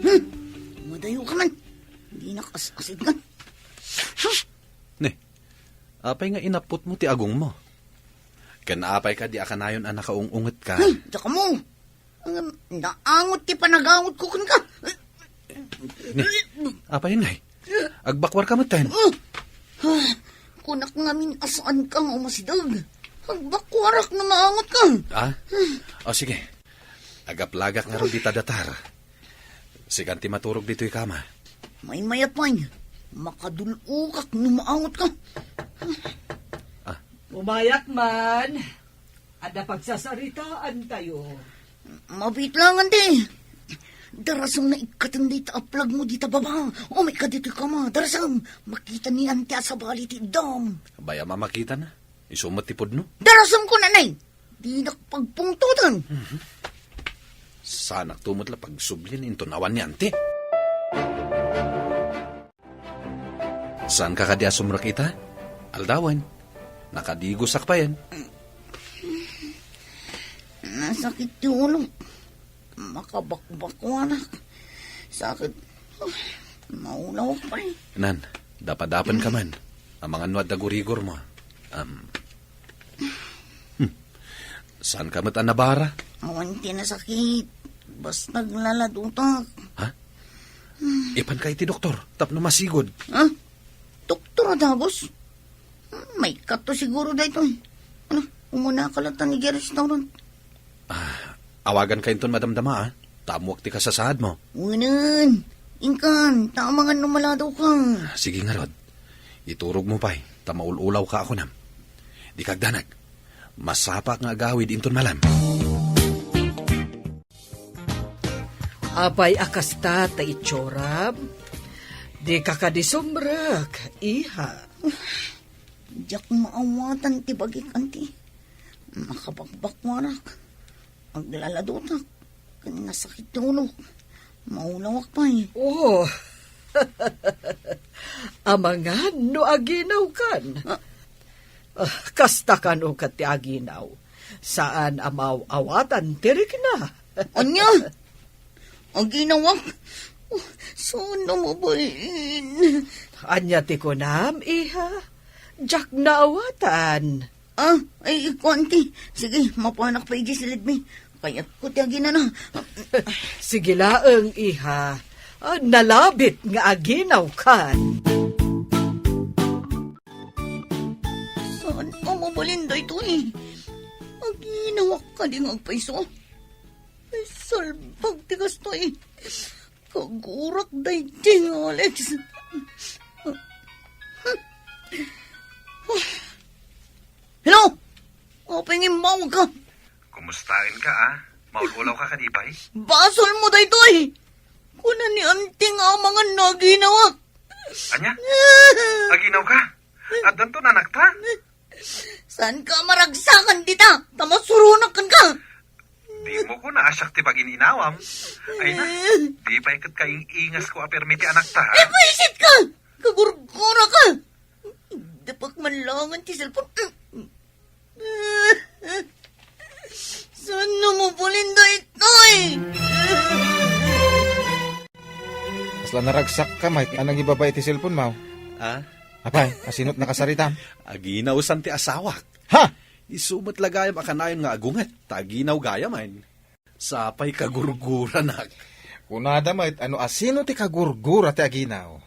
Hmm, madayo ka man. Dinak as-asidngan. Hmm. Ne, apay nga inapputmo ti agongmo? Ken apay kadi a kanayon a nakaung-ungetka? Hmm, diak ammo. Ngem naangot ti panagangotko kenka. Ne, apay ngay? Agbakuarka metten? Ah, kunak ngamin a saanka nga umasideg. Agbakuarak no maangotka. Ah? O, sige. Agaplagak ngarud dita datar. Sikan ti maturog ditoy kama. Maymayat pay. Makadul-okak no maangotka. Ah. Umayak man. Adda pagsasaritaantayo. Mabiit lang, anti. Darasem nga ikkaten dayta a plagmo dita baba. Umayka ditoy kama, darasem. Makita ni anti a sabali ti iddam. Bay-am a makitana. Isu met ti pudno. Darasem ko, nanay. Dinak pagpungtoten. Mhm. Saanakto met la pagsublien inton awan ni anti. Saanka kadi a sumrek ita? Aldawen. Nakadigosak payen. Nasakit ti ulo. Makabakbakuanak. Sakit. Maulawak pay. Nan, dapadapen ka man. Amangan no adda gurigor mo. Um, hmm. Saan ka met a nabara? Awan ti nasakit. Basta aglaladotak. Ha? Ipan ka iti doktor, tapno masigud. Ha? Doktor a dagus? Maikkato siguro daytoy. Ano, umuna ka latta idiay restaurant. Ah, awagan ka inton madamdama, ah. Ta ammoak ti kasasaad mo. Unan, inkan, ta amangan no maladaw ka. Sige ngarud. Iturog mo pay, ta maul-ulaw ka a kunam. Di ka agdanag. Masapak nga agawid inton malam. Apay a kasta ta itsuram? Di ka kadi sumrek, iha. Diak maawatan ti bagik, anti. Makabakbakwarak. Aglaladotak. Ken nasakit ti ulok. Maulawak pay. Oh. Amangan no aginawkan. Ah. Ah, kasta kano ket ti aginaw. Saan a maaw-awatan ti rikna. Ania? Aginawak? Oh, saan a mabalin? Ania ti kunam, iha? Diak naawatan. Ah, ay, kuan ti. Sige, mapanak pa iti silidmi. Kayatko ti aginana. Sige laeng, iha. Ah, nalabit nga aginawkan. Saan a mabalin daytoy? Aginawak kadi nga agpayso? Ay, salbag ti kastoy. Kagurak daydi nga Alex. Hello? Apay nga immawag ka? Kumustaen ka, ah? Maul-ulaw ka kadi pay? Basol mo daytoy! Kuna ni Auntie nga amangan no aginawak. Ania? Aginaw ka? Addanto nanakta? Saan ka maragsakan dita? Ta masuronak kenka. Di mo ko naasiak ti pagin-inawam. Ay na, di pay ket kaing-ingas ko a permi ti anakta, ha? Eh, buisit ka! Kagurgura ka! Dapak man langan ti cellphone. Saan na mo balin daytoy? Kasla naragsak ka, Mike. Anang ibaba iti cellphone mo? Ah? Apay, asino't nakasaritam? Aginaw san ti asawak. Ha? Isu met la gayam a kanayon nga agunget, ta aginaw gayam, ay. Sapay kagurguranak. Kunada met, ano asino ti kagurgura ti aginaw?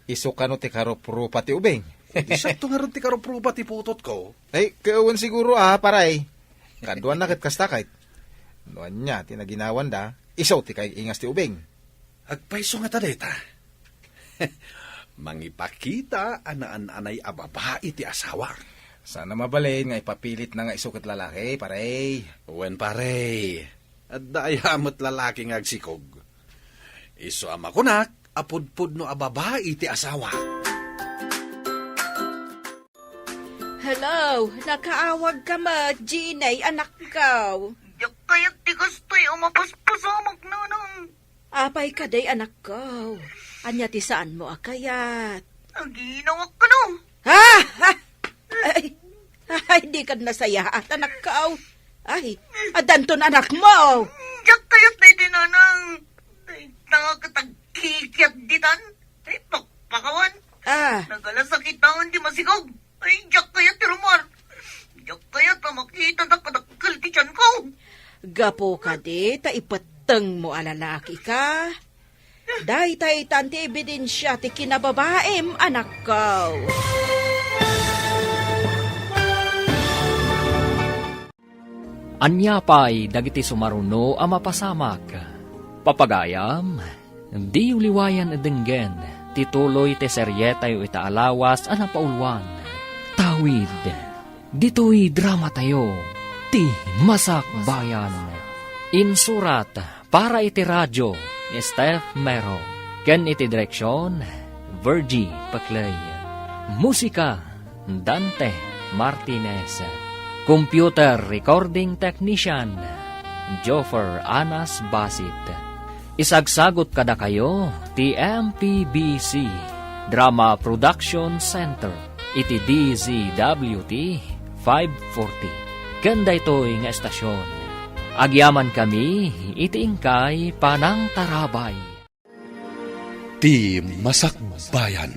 Isu kano ti karuprupa ti ubing? Di siakto ngarud ti karuprupa ti putotko. Ay, kawan siguro, ah, paray. Kaduan na ket kasta kayt. No ania ti naginawanda, isu ti kaing-ingas ti ubing. Agpayso ngata dayta. Mangipakita a naan-anay a babai ti asawa. Saan a mabalin nga ipapilitna nga isu ket lalaki, pare. Wen, pare. Adda aya met lalaki nga agsikog. Isu a makunak a pudpudno a babai ti asawa. Hello, nakaawag ka met, Jeannie, anakko. Diak kayat ti kastoy a mapaspasamak, nanang. Apay kadi, anakko? Ania ti saanmo a kayat? Aginawak kano. Ah! Ah! Ay, ay, di kad nasayaat, anakko. Ay, addanton anakmo. Diak kayat daydi, nanang. Dayta ket agkikiat ditan. Ay, pakpakawan. Ah. Nagalasakitan ti masikog. Ay, diak kayat ti rummuar. Diak kayat a makita dakdakkel ti tianko. Gapu kadi ta ipettengmo a lalaki ka. Daytaytan ti ebidensia ti kinababaim, anakko. Ania pay dagiti sumaruno a mapasamak? Papagayam, diyo liwayan a denggen ti tuloy ti serietayo ita a lawas a napauluan. Tawid, ditoy dramatayo, ti Masakbayan. Insurat para iti radio ni Steph Mero, ken iti direksion, Virgie Paclay. Musika, Dante Martinez. Computer Recording Technician, Joffer Anas Basit. Isagsagut kadakayo ti M P B C Drama Production Center iti D Z W T five forty. Ken daytoy nga estasion, agyamankami iti inkay panangtarabay. Ti Masakbayan.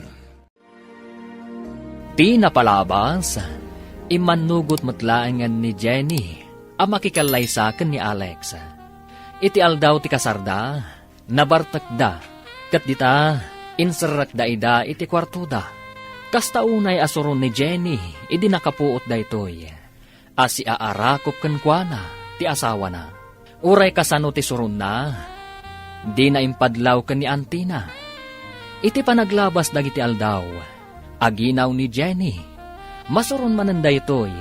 Ti napalabas, immannugot met laengen ni Jenny a makikallaysa ken ni Alex. Iti aldaw ti kasarda, nabartekda, ket dita, inserrekda ida iti kuartoda. Kasta unay a suron ni Jenny idi nakapuot daytoy a siaarakop kenkuana ti asawana. Uray kasano ti suronna, dina impadlaw ken ni antina. Iti panaglabas dagiti aldaw, aginaw ni Jenny. Masuron manen daytoy,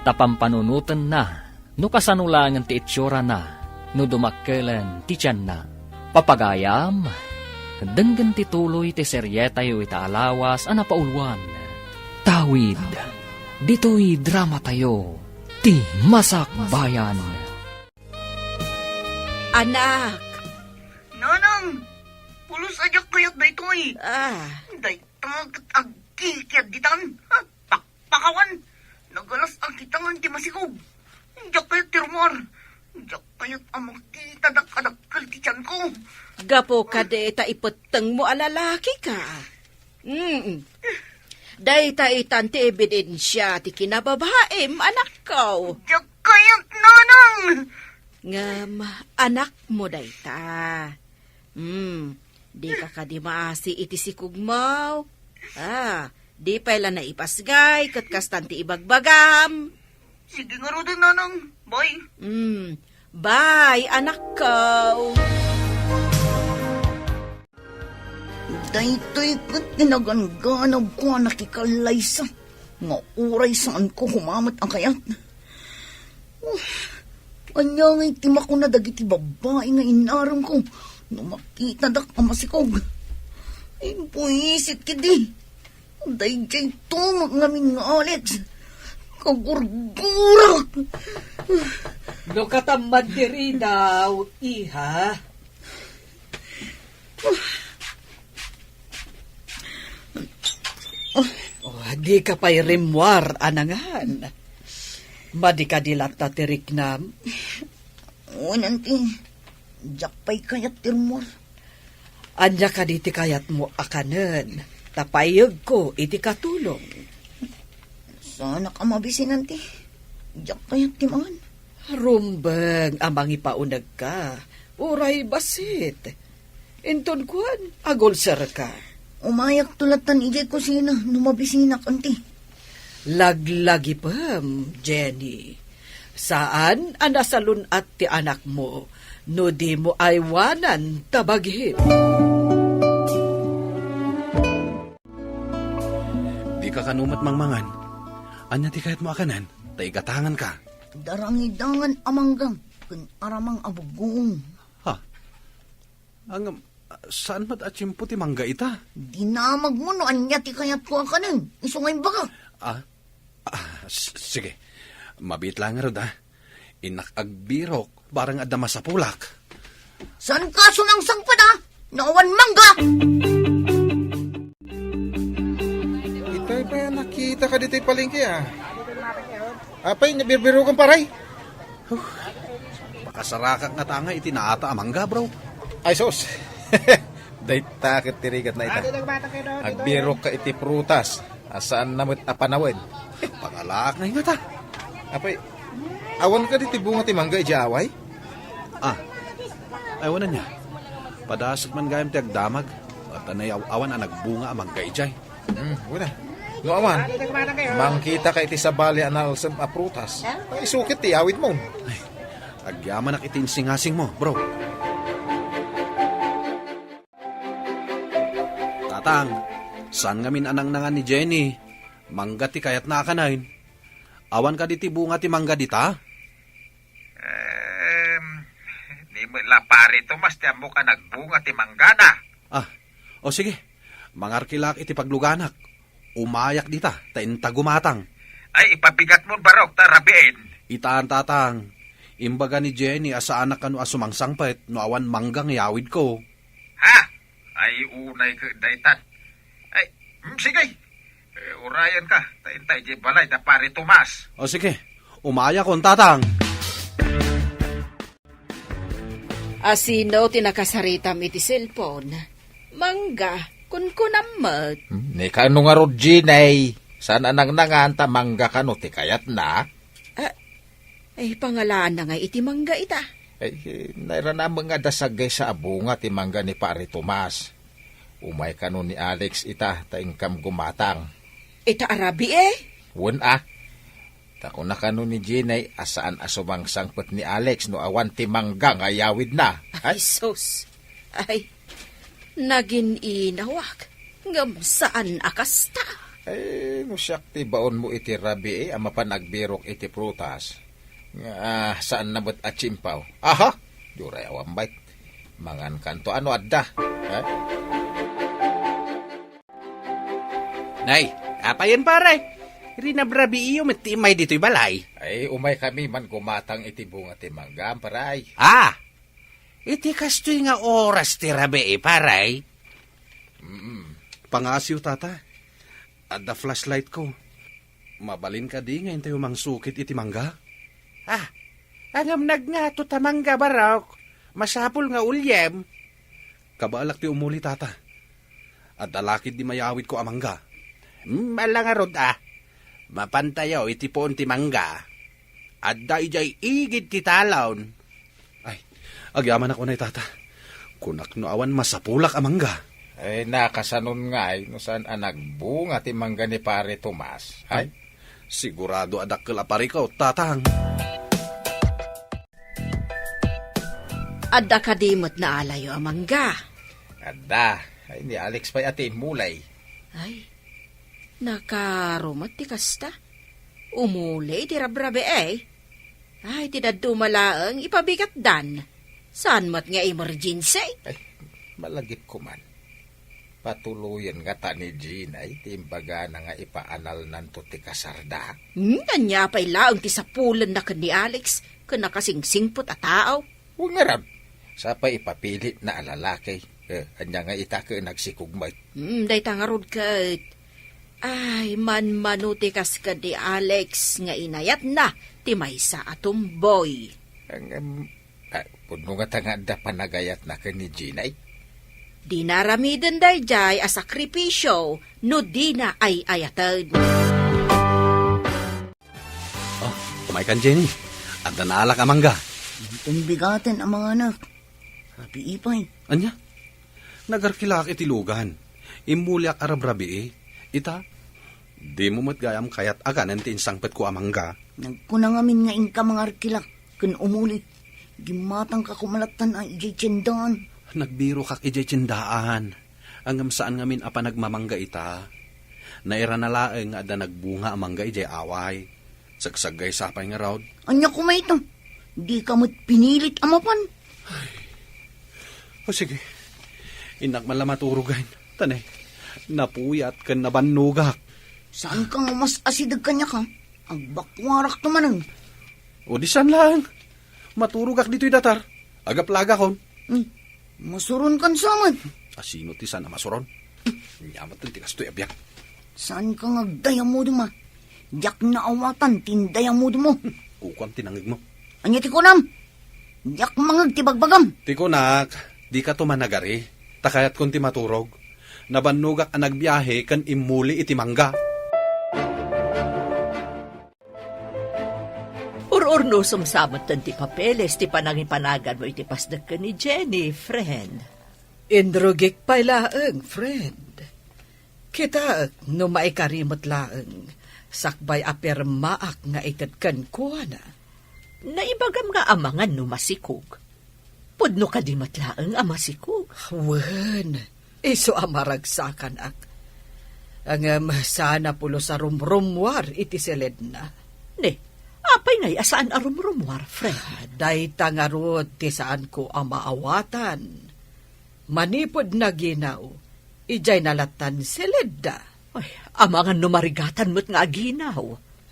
ta pampanunotenna no kasano laengen ti itsura na no dumakkelen ti tianna. Papagayam, denggen ti tuloy ti serietayo ita a lawas a napauluan. Tawid, ditoy dramatayo, Ti Masakbayan. Anak! Nanang! Pulos a diak kayat daytoy! Ah. Dayta ket agkikiad ditan! Ha? Pakpakawan! Nagalas a kitangan ti masikog! Diak kayat ti rummuar! Diak kayat a makitadak a dakkel ti tianko! Gapu kadi ta ipettengmo a lalaki ka. Mm. Dayta itan ti ebidensia ti kinababaim, anakko. Diak kayat, nanang! Ngem, anakmo dayta. Hmm, dika kadi maasi iti sikogmo? Ah, di pay la naipasngay ket kastan ti ibagbagam. Sige ngaruden, nanang. Bye. Hmm, bye, anakko. Daytoy ket ti naganganabko a nakikallaysa nga uray saanko kumamet a kayat. Ania ngay ti makuna dagiti babbai nga inaremko no makitadak a masikog? Imbuisit ketdi. Daydiay tumeng ngamin nga Alex. Kagurgurak. No katamman ti ridaw, iha. Oh, dika pay rimmuar a nangan. Madi kadi latta ti riknam? Wen, anti, diak pay kayat ti rummuar. Ania kadi ti kayatmo a kanen? Ta payegko iti katulong. Saanak a mabisin, anti. Diak kayat ti mangan. Rumbeng a mangipaunegka, uray bassit. Inton kuan, agulserka. Umayakto lattan idiay kusina no mabisinak, anti. Laglagipem, Jenny. Saan a nasalun-at ti anakmo no dimo aywanan ta bagim. Dika kano met mangmangan. Ania ti kayatmo a kanen? Ta igatanganka. Darangidangan a mangga ken aramang a bugong. Ha? Ngem, saan met a tiempo ti mangga ita? Dinamagmo no ania ti kayatko a kanen, isu nga imbagak. Ah? Ah, s-, sige. Mabiit laeng ngarud, ah. Innak agbirok, barang adda masapulak. Saanka sumangsangpet, ah? No awan mangga! Itay pay a nakitaka ditoy palengke, ah. Apay, nabirbirokan, paray? Huh. Pakasarakak ngata ngay iti naata a mangga, bro. Ay, sus. Dayta ket ti rigat na ita. Agbirokka iti prutas a saanna met a panawen. Pangalaak ngay ngata. Apay, awan kadi ti bunga ti mangga idiay away? Ah, ay, awan ania. Padasek man gayam ti agdamag. Ta nayaw-awan a nagbunga a mangga idiay. Hmm, wen a. No awan, mangkitaka iti sabali a nalsem a prutas. Ay, isukit ti awidmo. Ay, agyamanak iti insingasingmo, bro. Tatang, saan ngamin a nangnangan ni Jenny? Mangga ti kayatna a kanen. Awan kadi ti bunga ti mangga dita? Em, di met la pare Tomas ti ammok a nagbunga ti manggana. Ah, o sige. Mangarkilaak iti pagluganak. Umayak dita, ta inta gumatang. Ay, ipabigatmon, barok, ta rabiin. Itan, tatang. Imbaga ni Jenny a saanak kano a sumangsangpet no awan mangga nga iyawidko. Ha? Ay, unay ket daytan. Ay, mm, sige. Urayenka, ta intay di balay da Pare Tomas. O sige, umayakon, Tatang. Asino ti nakasaritam iti cellphone? Mangga, kunkunam met. Hmm, ni kano ngarud, Jenny? Saan a nangnangan ta mangga kano ti kayatna? Ah, ay, pangalaanna nga iti mangga ita? Ay, eh, nairanamen nga adda saggaysa a bunga ti mangga ni Pare Tomas. Umay kano ni Alex ita, ta inkam gumatang. Ita a rabii, eh? Wen a. Ta kuna kano ni Jenny a saan a sumangsangpet ni Alex no awan ti mangga nga iyawidna. Ay, sus. Ay, nagin-inawak. Ngem saan a kasta. Ay, no siak ti baonmo iti rabii a mapan agbirok iti prutas, nga, ah, saan na met a tsimpaw. Aha! Diyo ray awan bay. Mangan kanto ano adda. Eh? Nay, apayen, pare? Rinabrabiiyo met ti immay ditoy balay. Ay, umay kami man gumatang iti bunga ti mangga, pare. Ah! Iti kastoy nga oras ti rabii, pare? Mm. Pangasiw, tata. Adda flashlight ko. Mabalin kadi nga intayo mangsukit iti mangga? Ah, angam nagngato ta mangga, barok. Masapul nga uliem. Kabaelak ti umuli, tata. Adda lakid di mayawidko a mangga. Hmm, ala ngarud, ah. Mapantayo iti puon ti mangga. Adda idiay igid ti talon. Ay, agyamanak unay, tata. Kunak no awan masapulak a mangga. Ay, nakasanon ngay no saan a nagbunga ti mangga ni Pare Tomas. Ay? Ay, sigurado a dakkel a parikaw, tatang. Adda kadi met naalayo a mangga? Adda. Ay, ni Alex pay a ti immuli. Ay, nakarumat ti kasta. Umuli ti rabrabii, eh. Ay, ti dadduma laeng ipabigatdan. Saan met nga emergency? Ay, malagipko man. Patuloyen ngata ni Jenny ti imbagana nga ipaanalnanto ti kasarda. Hmm, ania pay laeng ti sapulenna ken ni Alex ken nakasingsingpet a tao? Wen ngarud, sapay ipapilitna a lalaki. Eh, ania nga ita ket nagsikog met? Hmm, dayta ngarud ket. Ay, manmano ti kas ken ni Alex nga inayatna ti maysa a tomboy. Ang, em, ah, pudno ngata nga adda panagayatna ken ni Jenny. Dina aramiden daydiay a sakripisio no dina ay-ayaten. Oh, umaykan, Jenny. Adda naalak a mangga. Inton bigaten a manganak. Rabii pay. Ania? Nagarkilak iti lugan. Immuliak a rabrabii. Ita, dimo met gayam kayat aganen ti insangpetko a mangga. Nagkuna ngamin nga inka mangarkilak ken umuli. Gimmatangka koma lattan a idiay tiendaan. Nagbirokak idiay tiendaan. Ngem saan ngamin a panagmamangga ita. Nairana laeng nga adda nagbunga a mangga idiay away. Sagsaggaysa pay ngarud. Ania koma ita? Dika met pinilit a mapan. O sige. Innak man la maturogen. Ta ne, napuyat ken nabannogak. Saanka nga mas asideg kaniak, a? Agbakuarakto manen. O di saan laeng. Maturogak ditoy datar. Agaplagakon. Hmm. Masuronkan sa met. Asino ti saan a masuron? Ania met ti kastoy a biag? Saanka nga agdayamudem, a? Diak naawatan ti indayamudemmo. Kukuam ti nangngegmo. Ania ti kunam? Diak mangngeg ti bagbagam. Ti kunak, dikato managari. Ta kayatkon ti maturog. Nabannogak a nagbiahe ken immuli iti mangga. Ur-urnusom sa metten ti papeles ti panangipanaganmo iti pasdek ken ni Jenny, friend. Inrugik pay laeng, friend. Kitaek no maikari met laeng, sakbay a pirmaak nga ited kenkuana. Naibagam nga amangan no masikog. Pudno kadi met laeng a masikog? Wen, isu a maragsakanak. Ngem saan a pulos a rumrummuar iti siledna. Ne, apay ngay a saan a rumrummuar, friend? Dayta ngarud ti saanko a maawatan. Manipud naginaw, idiay nalattan siledda. Ay, amangan no marigatan met nga aginaw.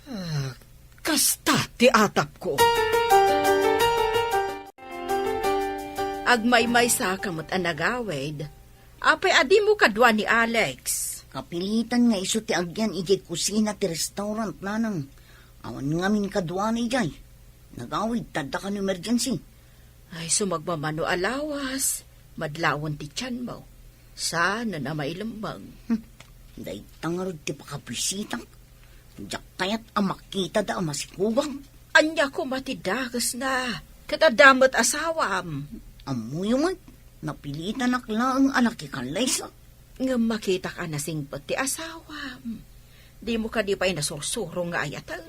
Ah, kasta ti atapko. Agmaymaysa ka met a nagawid. Apay a dimo kadua ni Alex? Napilitan nga isu ti agyan idiay kusina ti restaurant, nanang. Awan ngamin kaduana idiay. Nagawid, tadda kan emergency. Ay, sumagmamano a lawas, madlawen ti tianmo. Saan a mailemmeng. Hmm. Dayta ngarud ti pakabisitak. Diak kayat a makitada a masikugak. Ania koma ti dakesna? Ket adda met asawam. Ammoyo met, napilitanak laeng a nakikallaysa. Ngem makitak a nasingpet ti asawam. Dimo kadi pay nasursuro nga ayaten?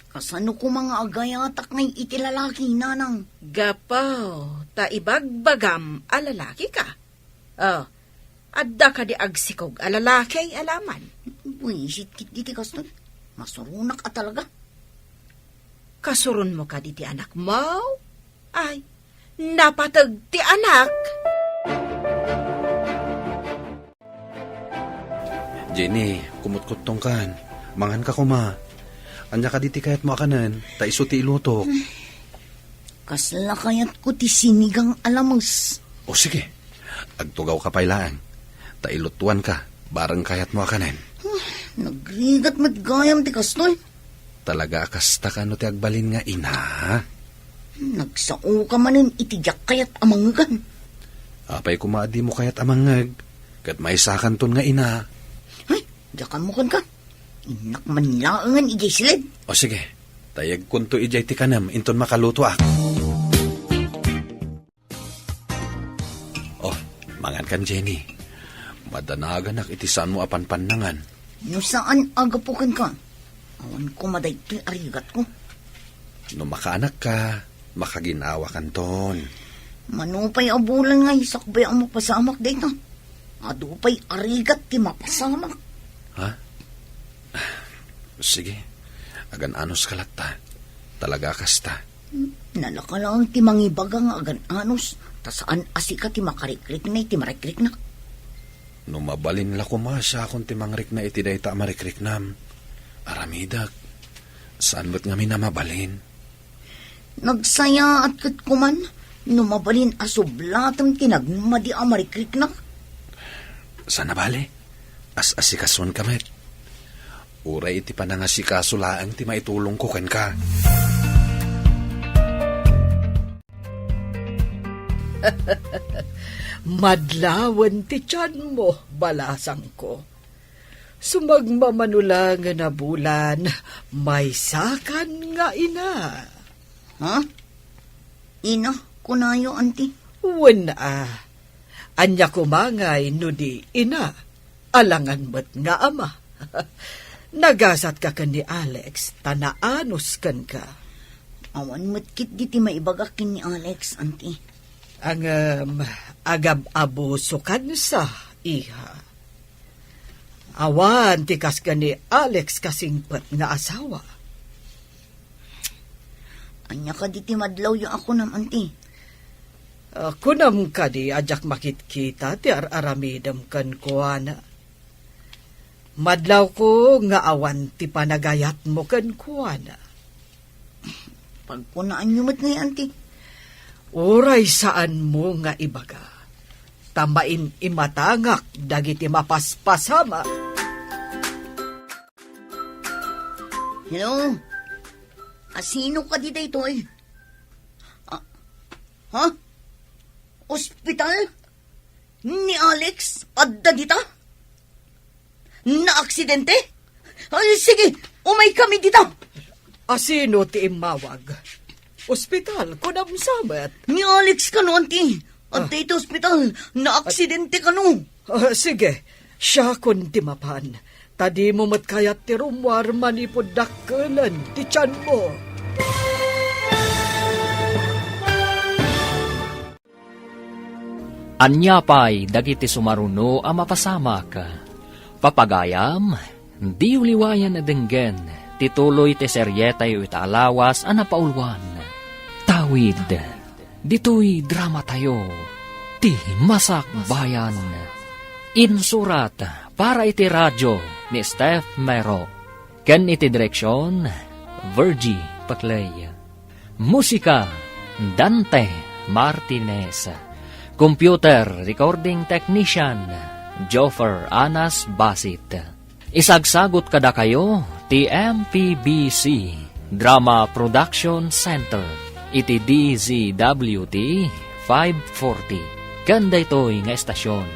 Kasano koma nga agayatak ngay iti lalaki, nanang? Gapu ta ibagbagam a lalaki ka. Oh, adda kadi agsikog a lalaki a laman? Buisit ketdi ti kastoy. Masuronak a talaga. Kasuronmo kadi ti anakmo? Ay, napateg ti anak. Jenny, kumutkuttongkan. Manganka koma. Ania kadi ti kayatmo a kanen? Ta isu ti ilutok. Kasla kayatko ti sinigang a lames. O sige, agtugawka pay laeng. Ta ilutuanka, bareng kayatmo a kanen. Nagrigat met gayam ti kastoy. Talaga a kasta kano ti agbalin nga ina? Nagsaoka manen iti diak kayat a mangngegan. Apay koma a dimo kayat a mangngeg, ket maysakanton nga ina. Ay, diak ammo kenka. Innak man laengen idiay siled. O sige, tayegkonto idiay ti kanem inton makalutoak. Oh, mangankan, Jenny. Madanaganak iti saanmo a panpannangan. No saan a gapu kenka, awan koma daytoy a rigatko. No makaanakka, makaginawakanton. Mano pay a bulan nga isakbay a mapasamak dayta. Adu pay a rigat ti mapasamak. Ha? Sige, agan-anos ka latta. Talaga a kasta. Nalaka laeng ti mangibaga nga agan-anos, ta saan a sika ti makarikrikna iti marikriknak. No mabalin la koma siakon ti mangrikna iti dayta a marikriknam, aramidek. Saan met ngamin a mabalin. Nagsayaat ket kuman no mabalin a sublatem ti nagmadi a marikriknak. Sana bale, as-asikasuenka met. Uray iti panangasikaso laeng ti maitulongko kenka. Madlawen ti tianmo, balasangko. Sumagmamano laengen a bulan, maysakan nga ina. Ha? Ina, kunayo, anti? Wen a. Ania koma ngay no di ina? Alangan met nga ama. Nagasatka ken ni Alex, ta naanos kenka. Awan met ketdi ti maibagak ken ni Alex, anti. Ngem, agab-abusokansa, iha. Awan ti kas ken ni Alex kasingpet nga asawa. Ania kadi ti madlawyo a kunam, anti? Ah, kunam kadi a diak makitkita ti ar-aramidem kenkuana? Madlawko nga awan ti panagayatmo kenkuana. Pagkunaanyo met ngay, anti? Uray saanmo nga ibaga, ta maim-imatangak dagiti mapaspasamak. Hello? Asino kadi daytoy? Ah, ha? Ospital? Ni Alex? Adda dita? Naaksidente? Ay, sige, umay kami dita. Asino ti immawag? Ospital, kunam sa met. Ni Alex kano, anti. Adda iti ospital, naaksidente kano. Ah, sige, siakon ti mapan. Ta dimo met kayat ti rummuar manipud dakkelen ti tianmo. Ania pay dagiti sumaruno a mapasamak? Papagayam, diyo liwayan a denggen ti tuloy ti serietayo ita a lawas a napauluan. Tawid, ditoy dramatayo, ti Masakbayan. Insurat para iti radio ni Steph Mero. Ken iti direksion, Virgie Paclay. Musika, Dante Martinez. Computer recording technician, Joffer Anas Basit. Isagsagut kadakayo ti M P B C Drama Production Center iti D Z W T five forty ken daytoy nga estasyon.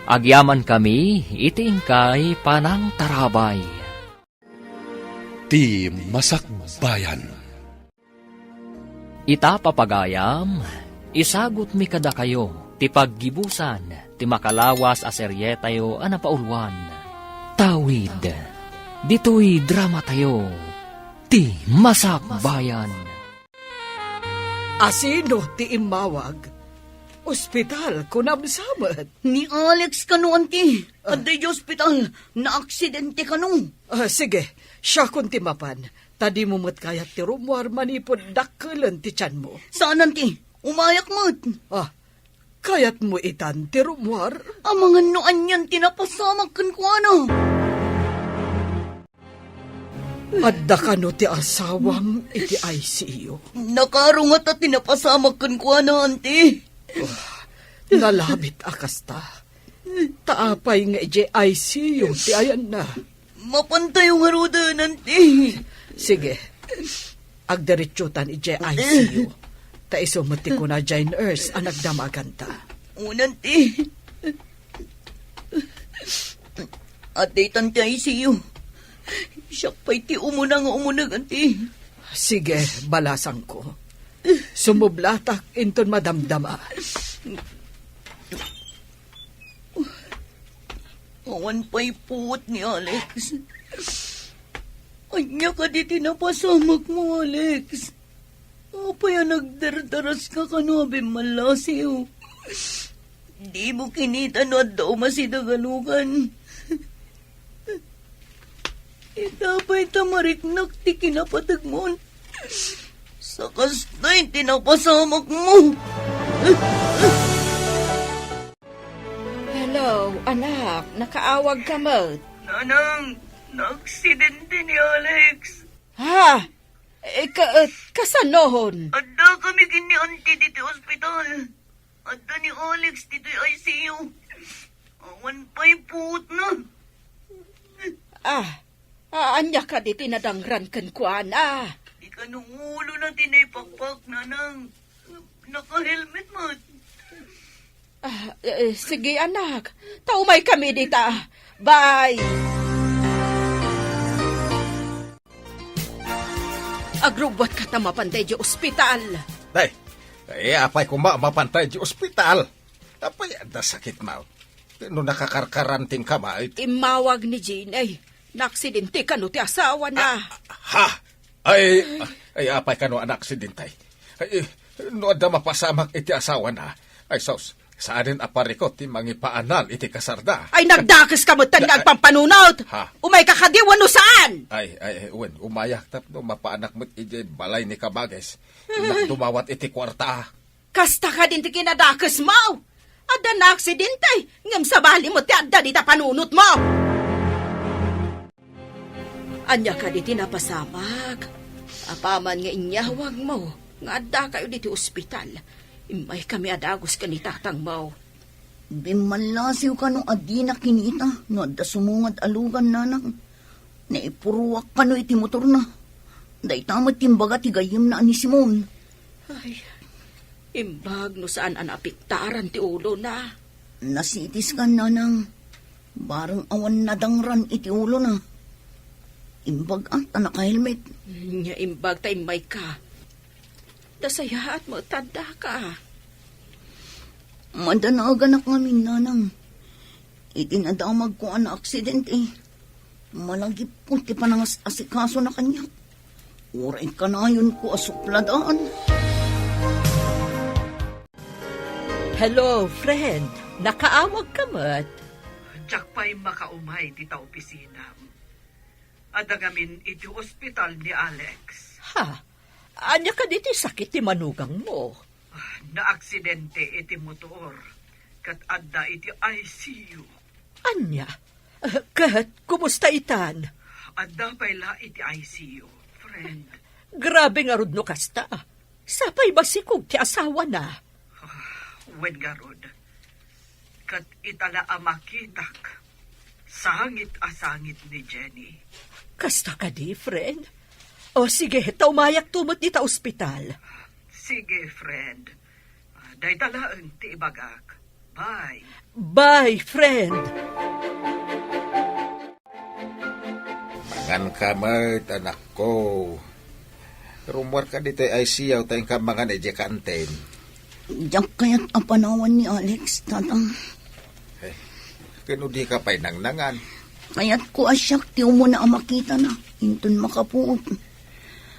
Agyamankami iti inkay panangtarabay. Ti Masakbayan. Ita, papagayam, isagutmi kadakayo ti paggibusan ti makalawas a serietayo a napauluan. Tawid, ditoy dramatayo, Ti Masakbayan. Asino ti immawag? Ospital, kunam sa met. Ni Alex kano, anti. Ah. Adda idiay ospital, naaksidente kano. Ah, sige, siakon ti mapan. Ta dimo met kayat ti rummuar manipud dakkelen ti tianmo. Saan, anti. Umayak met. Ah, kayatmo itan ti rummuar? Amangan no anian ti napasamak kenkuana. Adda kano ti asawam iti I C U? Nakarungat a ti napasamak kenkuana, anti. Nalabit a kasta. Ta apay nga idiay I C U ti ayanna? Mapantayo ngaruden, anti. Sige. Agdiretsotan idiay I C U. Ta isu met ti kuna diay nurse a nagdamaganta. Wen, anti. Adda itan ti I C U. Siak pay ti umuna nga umuneg, anti. Sige, balasangko. Sumublatak inton madamdama. Awan pay puot ni Alex. Ania kadi ti napasamakmo, Alex? Apay a nagdardaraska kano a bimmallasiw? Dimo kinita no adda umasideg a lugan? Ita pay ta mariknak ti kinapategmon. Sakastay ti napasamakmo. Hello, anak. Nakaawag ka met. Nanang, naaksidente ni Alex. Ha? Eh, ka-, eh, kasanon? Adda kami ken ni Auntie ditoy ospital. Adda ni Alex ditoy I C U. Awan pay puotna. Ah, ah, ania kadi ti nadangran kenkuana? Di kano ulona ti naipakpak, Nanang. Naka-helmet met. Ah, eh, sige, anak. Ta umaykami dita. Bye. Agrubbuatka ta mapantay idiay ospital. Day, eh, apay koma mapantay idiay ospital? Apay adda sakitmo? No nakakarkaranting ka met? Immawag ni Jean, ay. Naaksidente kano ti asawana. Ah, ha? Ay, ay, apay kano a naaksidente? Ay, no adda mapasamak iti asawana, ay sus, saanen a parikut ti mangipaanal iti kasarda. Ay, nagdakeska met nga agpampanunot! Ha? Umayka kadi wenno saan? Ay, ay, ay, wen, umayak tapno mapaanak met idiay balay ni Kabages. Innak dumawat iti kuarta. Kasta kadin ti kinadakesmo? Adda naaksidente, ngem sabali met ti adda dita panunotmo. Ania kadi ti napasamak? Apaman nga inyawagmo nga addakayo diti ospital, immaykami a dagus ken ni tatangmo. Bimmallasiw kano a dina kinita no adda sumungad a lugan, Nanang. Naipuruak kano iti motorna. Dayta met ti imbaga ti gayyemna a ni Simon. Ay, imbag no saan a naapektaran ti ulona. Na-C T scan, Nanang. Bareng awan nadangran iti ulona. Imbag a ta naka-helmet. Nia imbag ta immayka. Nasayaat met ta addaka. Madanagan ngamin, Nanang. Iti nadamagko a naaksidente, malagipko ti panangas-asikasona kaniak. Uray kanayonko a supladaan. Hello, friend. Nakaawag ka met? Diak pay makaumay dita opisinam. Adda ngamin iti ospital ni Alex. Ha? Ania kadi ti sakit ti manugangmo? Ah, naaksidente iti motor, ket adda iti I C U. Ania? Eh, ket kumusta itan? Adda pay la iti I C U, friend. Grabe ngarud no kasta. Sapay basikog ti asawana. Ah, wen ngarud. Ket ita la a makitak, sangit a sangit ni Jenny. Kasta kadi, friend? O sige, ta umayakto met dita ospital. Sige, friend. Ah, dayta laeng ti ibagak. Bye. Bye, friend. Manganka met, anakko. Rummuarka ditoy I C U ta inka mangan idiay kantin. Diak kayat a panawan ni Alex, Tatang. Eh, ken no dika pay nangnangan? Kayatko a siak ti umuna a makitana, inton makapuot.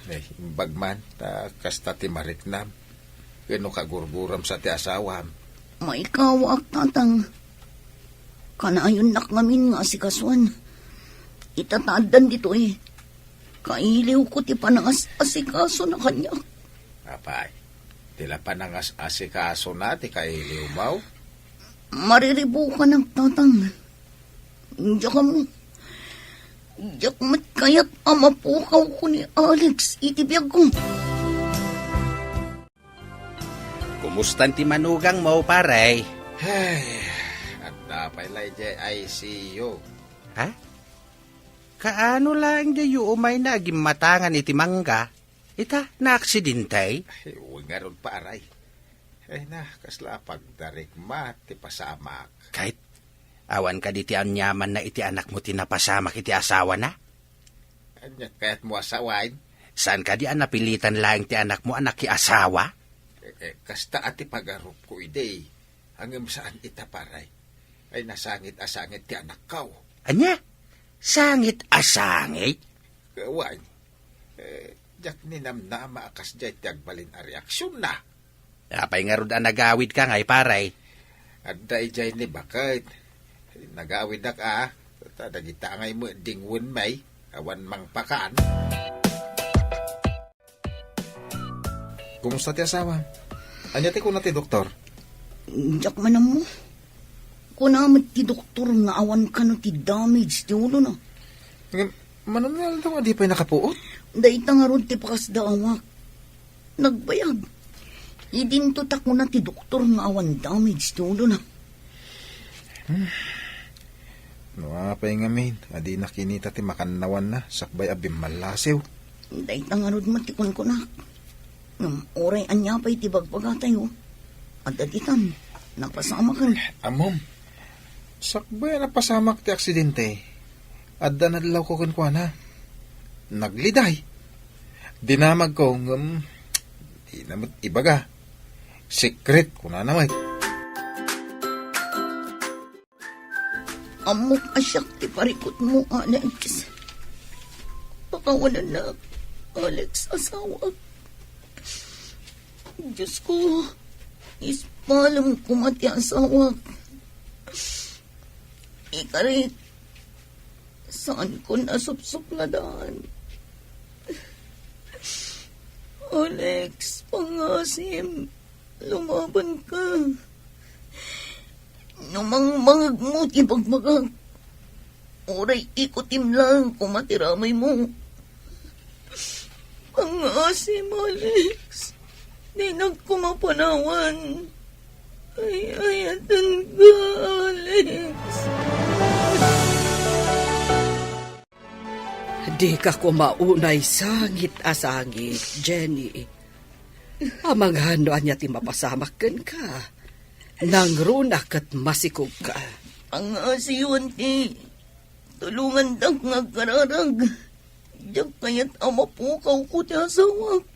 Eh, imbag man, ta kasta ti mariknam. Ken no kagurguram sa ti asawam? Maikawaak, Tatang. Kanayonnak ngamin nga asikasuan. Ita ta addan ditoy, kailiwko ti panangas-asikasona kaniak. Apay, ti la panangas-asikasona ti kailiwmo? Mariribukanak, Tatang. Diak ammo. Diak met kayat a mapukawko ni Alex iti biagko. Kumustan ti manugangmo, pare? Ay, adda pay la idiay I C U. Ha? Kaano laeng diayyo umayna a gimmatangan iti mangga? Ita, naaksidente? Ay, wen ngarud, pare. Ay na, kasla a pagdarikma ti pasamak. Ket, awan kadi ti aniamanna iti anakmo ti napasamak iti asawana? Ania ti kayatmo a sawen? Saan kadi a napilitan laeng ti anakmo a nakiasawa? Eh, eh, kasta a ti pagarupko idi. Ngem saan ita, pare. Ay, nasangit a sangit ti anakko. Ania? Sangit a sangit? Wen. Eh, diak ninamnama a kasdiay ti agbalin a reaksionna. Apay ngarud a nagawidka ngay, pare? Adda idiay ni baket. Nagawidak a, ta dagita ngay met dingwen may, awan mangpakan. Kumusta ti asawa? Ania ti kuna ti doktor? Diak man ammo. Kuna met ti doktor nga awan kano ti damage ti ulona. Ngem, mano nga aldaw a di pay nakapuot? Dayta ngarud ti pakasdaawak. Nagbayag. Idinto ta kuna ti doktor nga awan damage ti ulona. Hmm. No apay ngamin a dina kinita ti makannawanna sakbay a bimmallasiw? Dayta ngarud met ti kunkunak. Ngem uray ania pay ti bagbagatayo, adda ditan, napasamaken. Ammom, sakbay a napasamak ti aksidente, adda nadlawko kenkuana. Nagliday. Dinamagko ngem dina met ibaga. Secret, kunana met. Ammok a siak ti parikutmo, Alex. Pakawanennak, Alex, asawak. Diosko, ispalem koma ti asawak. Ikarik, saankon a supsupladan. Alex, pangngaasim, lumabanka. No mangmangegmo ti bagbagak, uray ikutim laeng koma ti ramaymo. Pangngaasim, Alex. Dinak koma panawan. Ay-ayatenka, Alex. Dika koma unay sangit a sangit, Jenny. Amangan no ania ti mapasamak kenka. Nangruna ket masikogka. Pangngaasim, auntie. Tulongandak nga agkararag. Diak kayat a mapukawko ti asawak.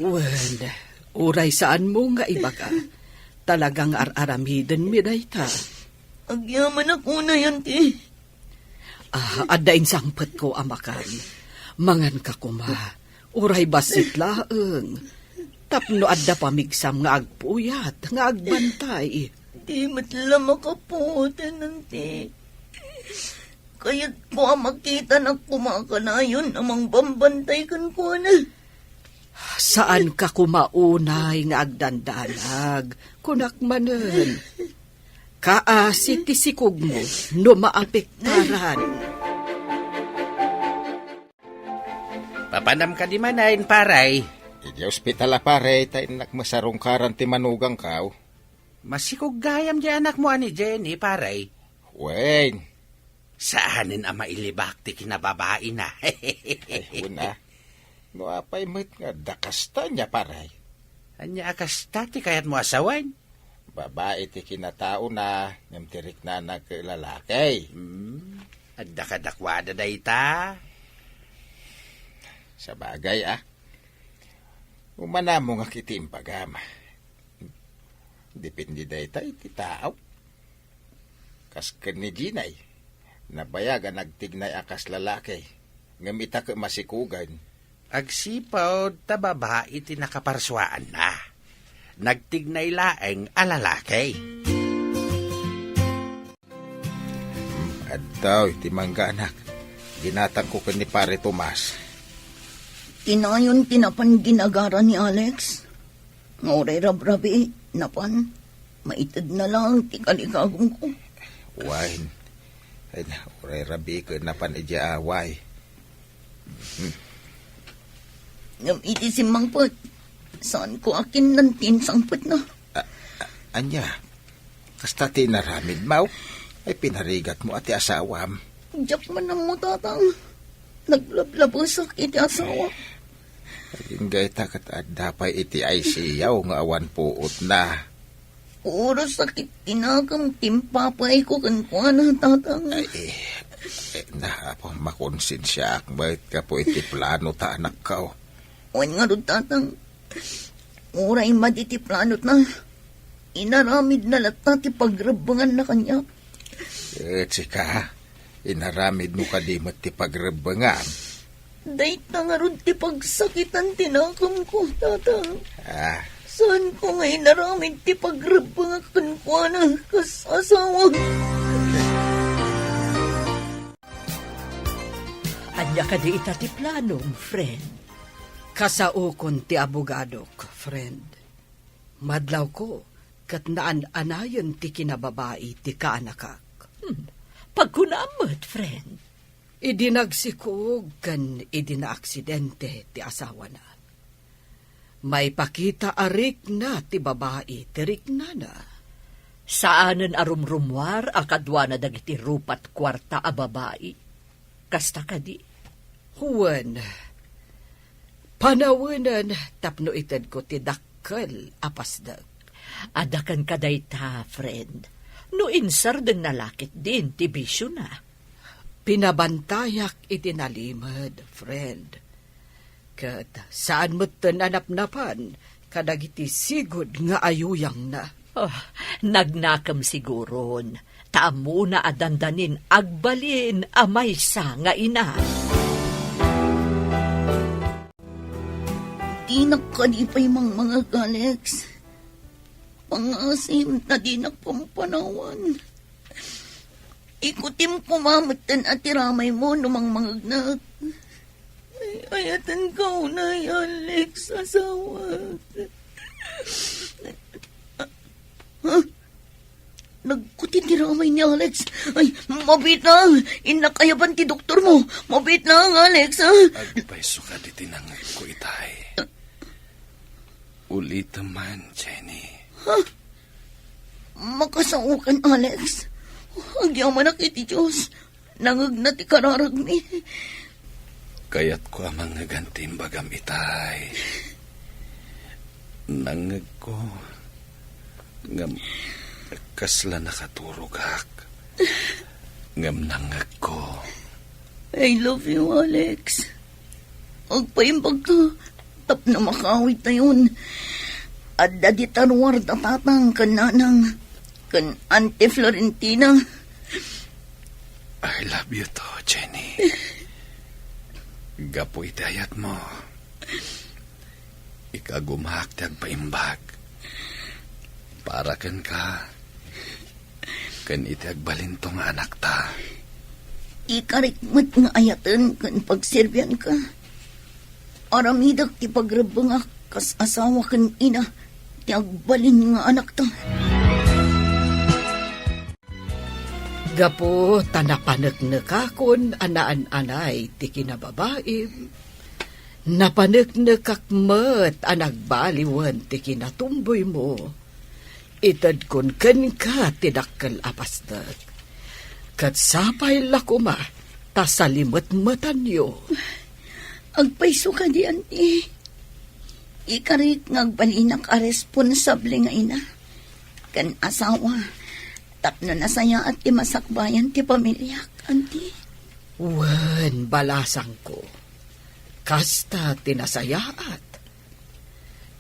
Wen, uray saanmo nga ibaga. Talaga nga ar-aramidenmi dayta. Agyamanak unay, auntie. Ah, adda insangpetko a makan. Manganka koma. Uray bassit laeng. Tapno adda pamigsam nga agpuyat, nga agbantay. Di met la makapuoten, auntie. Kayatko a makitanak koma a kanayon a mangbambantay kenkuana. Saanka koma unay nga agdandanag, kunak manen. Kaasi ti sikogmo no maapektaran. Papanam kadi manen, pare? Idiay ospital a, pare, ta innak masarungkaran ti manugangko. Masikog gayam di anakmo a ni Jenny, pare. Wen. Saanen a mailibak ti kinababaina. Ay, wen a. No apay met nga adda kasta nia, pare? Ania a kasta ti kayatmo a sawen? Babai ti kinataona, ngem ti riknana ket lalaki. Hmm, adda kadakuada dayta? Sabagay, a. Umanamongak iti imbagam. Depende dayta iti tao. Kas ken ni Jenny, nabayag a nagtignay a kas lalaki, ngem ita ket masikugen. Agsipud ta babai ti nakaparsuaanna. Nagtignay laeng a lalaki. Addaw iti mangga, anak. Ginatangko ken ni Pare Tomas. Tinayon ti napan ginagara ni Alex. Nga uray rabrabii, napan, maitedna laeng ti kalikagumko. Wen. Ay, uray rabii ket napan idiay away. Ngem iti simmangpet, saanko a kinnanti insangpetna. A-, a-, ania? Kasta ti inaramidmo? Ay, pinarigatmo a ti asawam. Diak man ammo, Tatang. Naglablabesak iti asawa. Agingga ita ket adda pay iti I C U nga awan puotna. Puro sakit ti nakem ti impapayko kenkuana, Tatang. Ay, eh, eh, na, apo, makonsensiaak met gapu iti plano ta anakko. Wen ngarud, Tatang. Uray madi ti planotna, inaramidna latta ti pagrebbenganna kaniak. Ket sika, inaramidmo kadi met ti pagrebbengan? Dayta ngarud ti pagsakitan ti nakemko, Tatang. Ah. Saanko nga inaramid ti pagrebbengak kenkuana kas asawa. Ania kadi ita ti planom, friend? Kasaokon ti abogadok, friend. Madlawko ket naan-anayen ti kinababai ti kaanakak. Hmm, pagkunam met, friend. Idi nagsikog ken idi naaksidente ti asawana, maipakita a rikna ti babai ti riknana. Saanen a rumrummuar a kaduana dagiti rupat kuarta a babai. Kasta kadi? Wen, panawenen tapno itedko ti dakkel a pasdek. Adda kenka dayta, friend. No insardengna la ketdin ti bisiona. Pinabantayak iti nalimed, friend. Ket saan metten a napnapan kadagiti sigud nga ayuyangna. Oh, nagnakem siguron, ta ammona a dandanin agbalin a maysa nga ina. Dinak kadi pay mangmangag, Alex. Pangasim ta dinak pampanawan. Ikutim koma metten a ti ramaymo no mangmangegnak. Ay, ayatenka unay, Alex, asawa. Ha? Nagkuti ti ramay ni Alex. Ay, mabiit na! Innak ayaban ti doktor mo. Mabiit na, Alex, ha? Agpayso ka diti nangegko, itay. Ulitem man, Jenny. Ha? Makasaokan, Alex. Agyamanak iti Dios. Nangegna ti kararagmi. Kayatko a mangngegan ti imbagam, itay. Nangngegko. Ngem kasla nakaturogak. Ngem nangngegko. I love you, Alex. Agpaimbagka tapno makaawidtayon. Adda dita ruar da tatang ken nanang ken Auntie Florentina. I love you too, Jenny. Gapu iti ayatmo, ikagumaak ti agpaimbag para kenka ken iti agbalinto nga anakta. Ikarik met nga ayaten ken pagserbianka. Aramidek ti pagrebbengak kas asawa ken ina ti agbalin nga anakta. Gapu ta napaneknekakon a naan-anay ti kinababaim, napaneknekak met a nagbaliwen ti kinatumboymo, Itedkon kenka ti dakkel a pasdek. Ket sapay la koma ta salimetmetanyo. Agpayso kadi, anti. Ikarik nga agbalinak a responsable nga ina ken asawa tapno nasayaat ti masakbayan ti pamiliak, anti. Wen, balasangko, kasta ti nasayaat.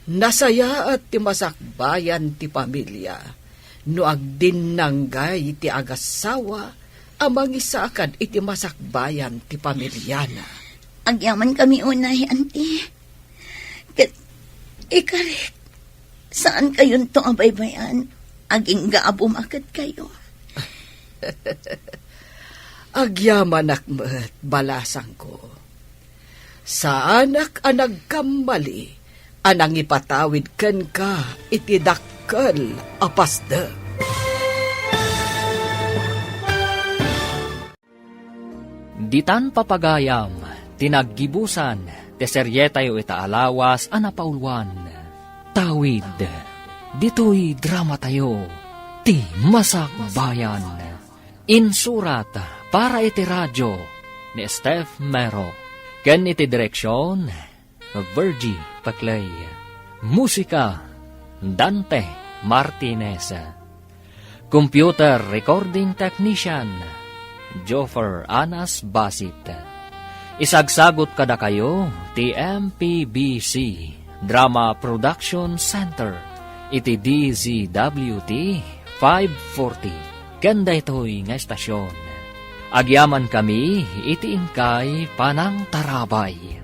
Nasayaat ti masakbayan ti pamilia no agdinnanggay ti agassawa a mangisakad iti masakbayan ti pamiliana. Agyamankami unay, anti. Ket ikarik, saankayonto a baybay-an, agingga a bumaket kayo. Agyamanak met, balasangko. Saanak a nagkammali a nangipatawid kenka iti dakkel a pasdek. Ditan papagayam ti naggibusan ti serietayo ita a lawas a napauluan. Tawid, ditoy dramatayo, ti Masakbayan. Insurat para iti radio ni Steph Mero ken iti direksion Virgie Paclay. Musika, Dante Martinez. Computer Recording Technician, Joffer Anas Basit. Isagsagot kadakayo ti M P B C Drama Production Center iti D Z W T five forty ken daytoy nga estasion. Agyamankami iti inkay panangtarabay.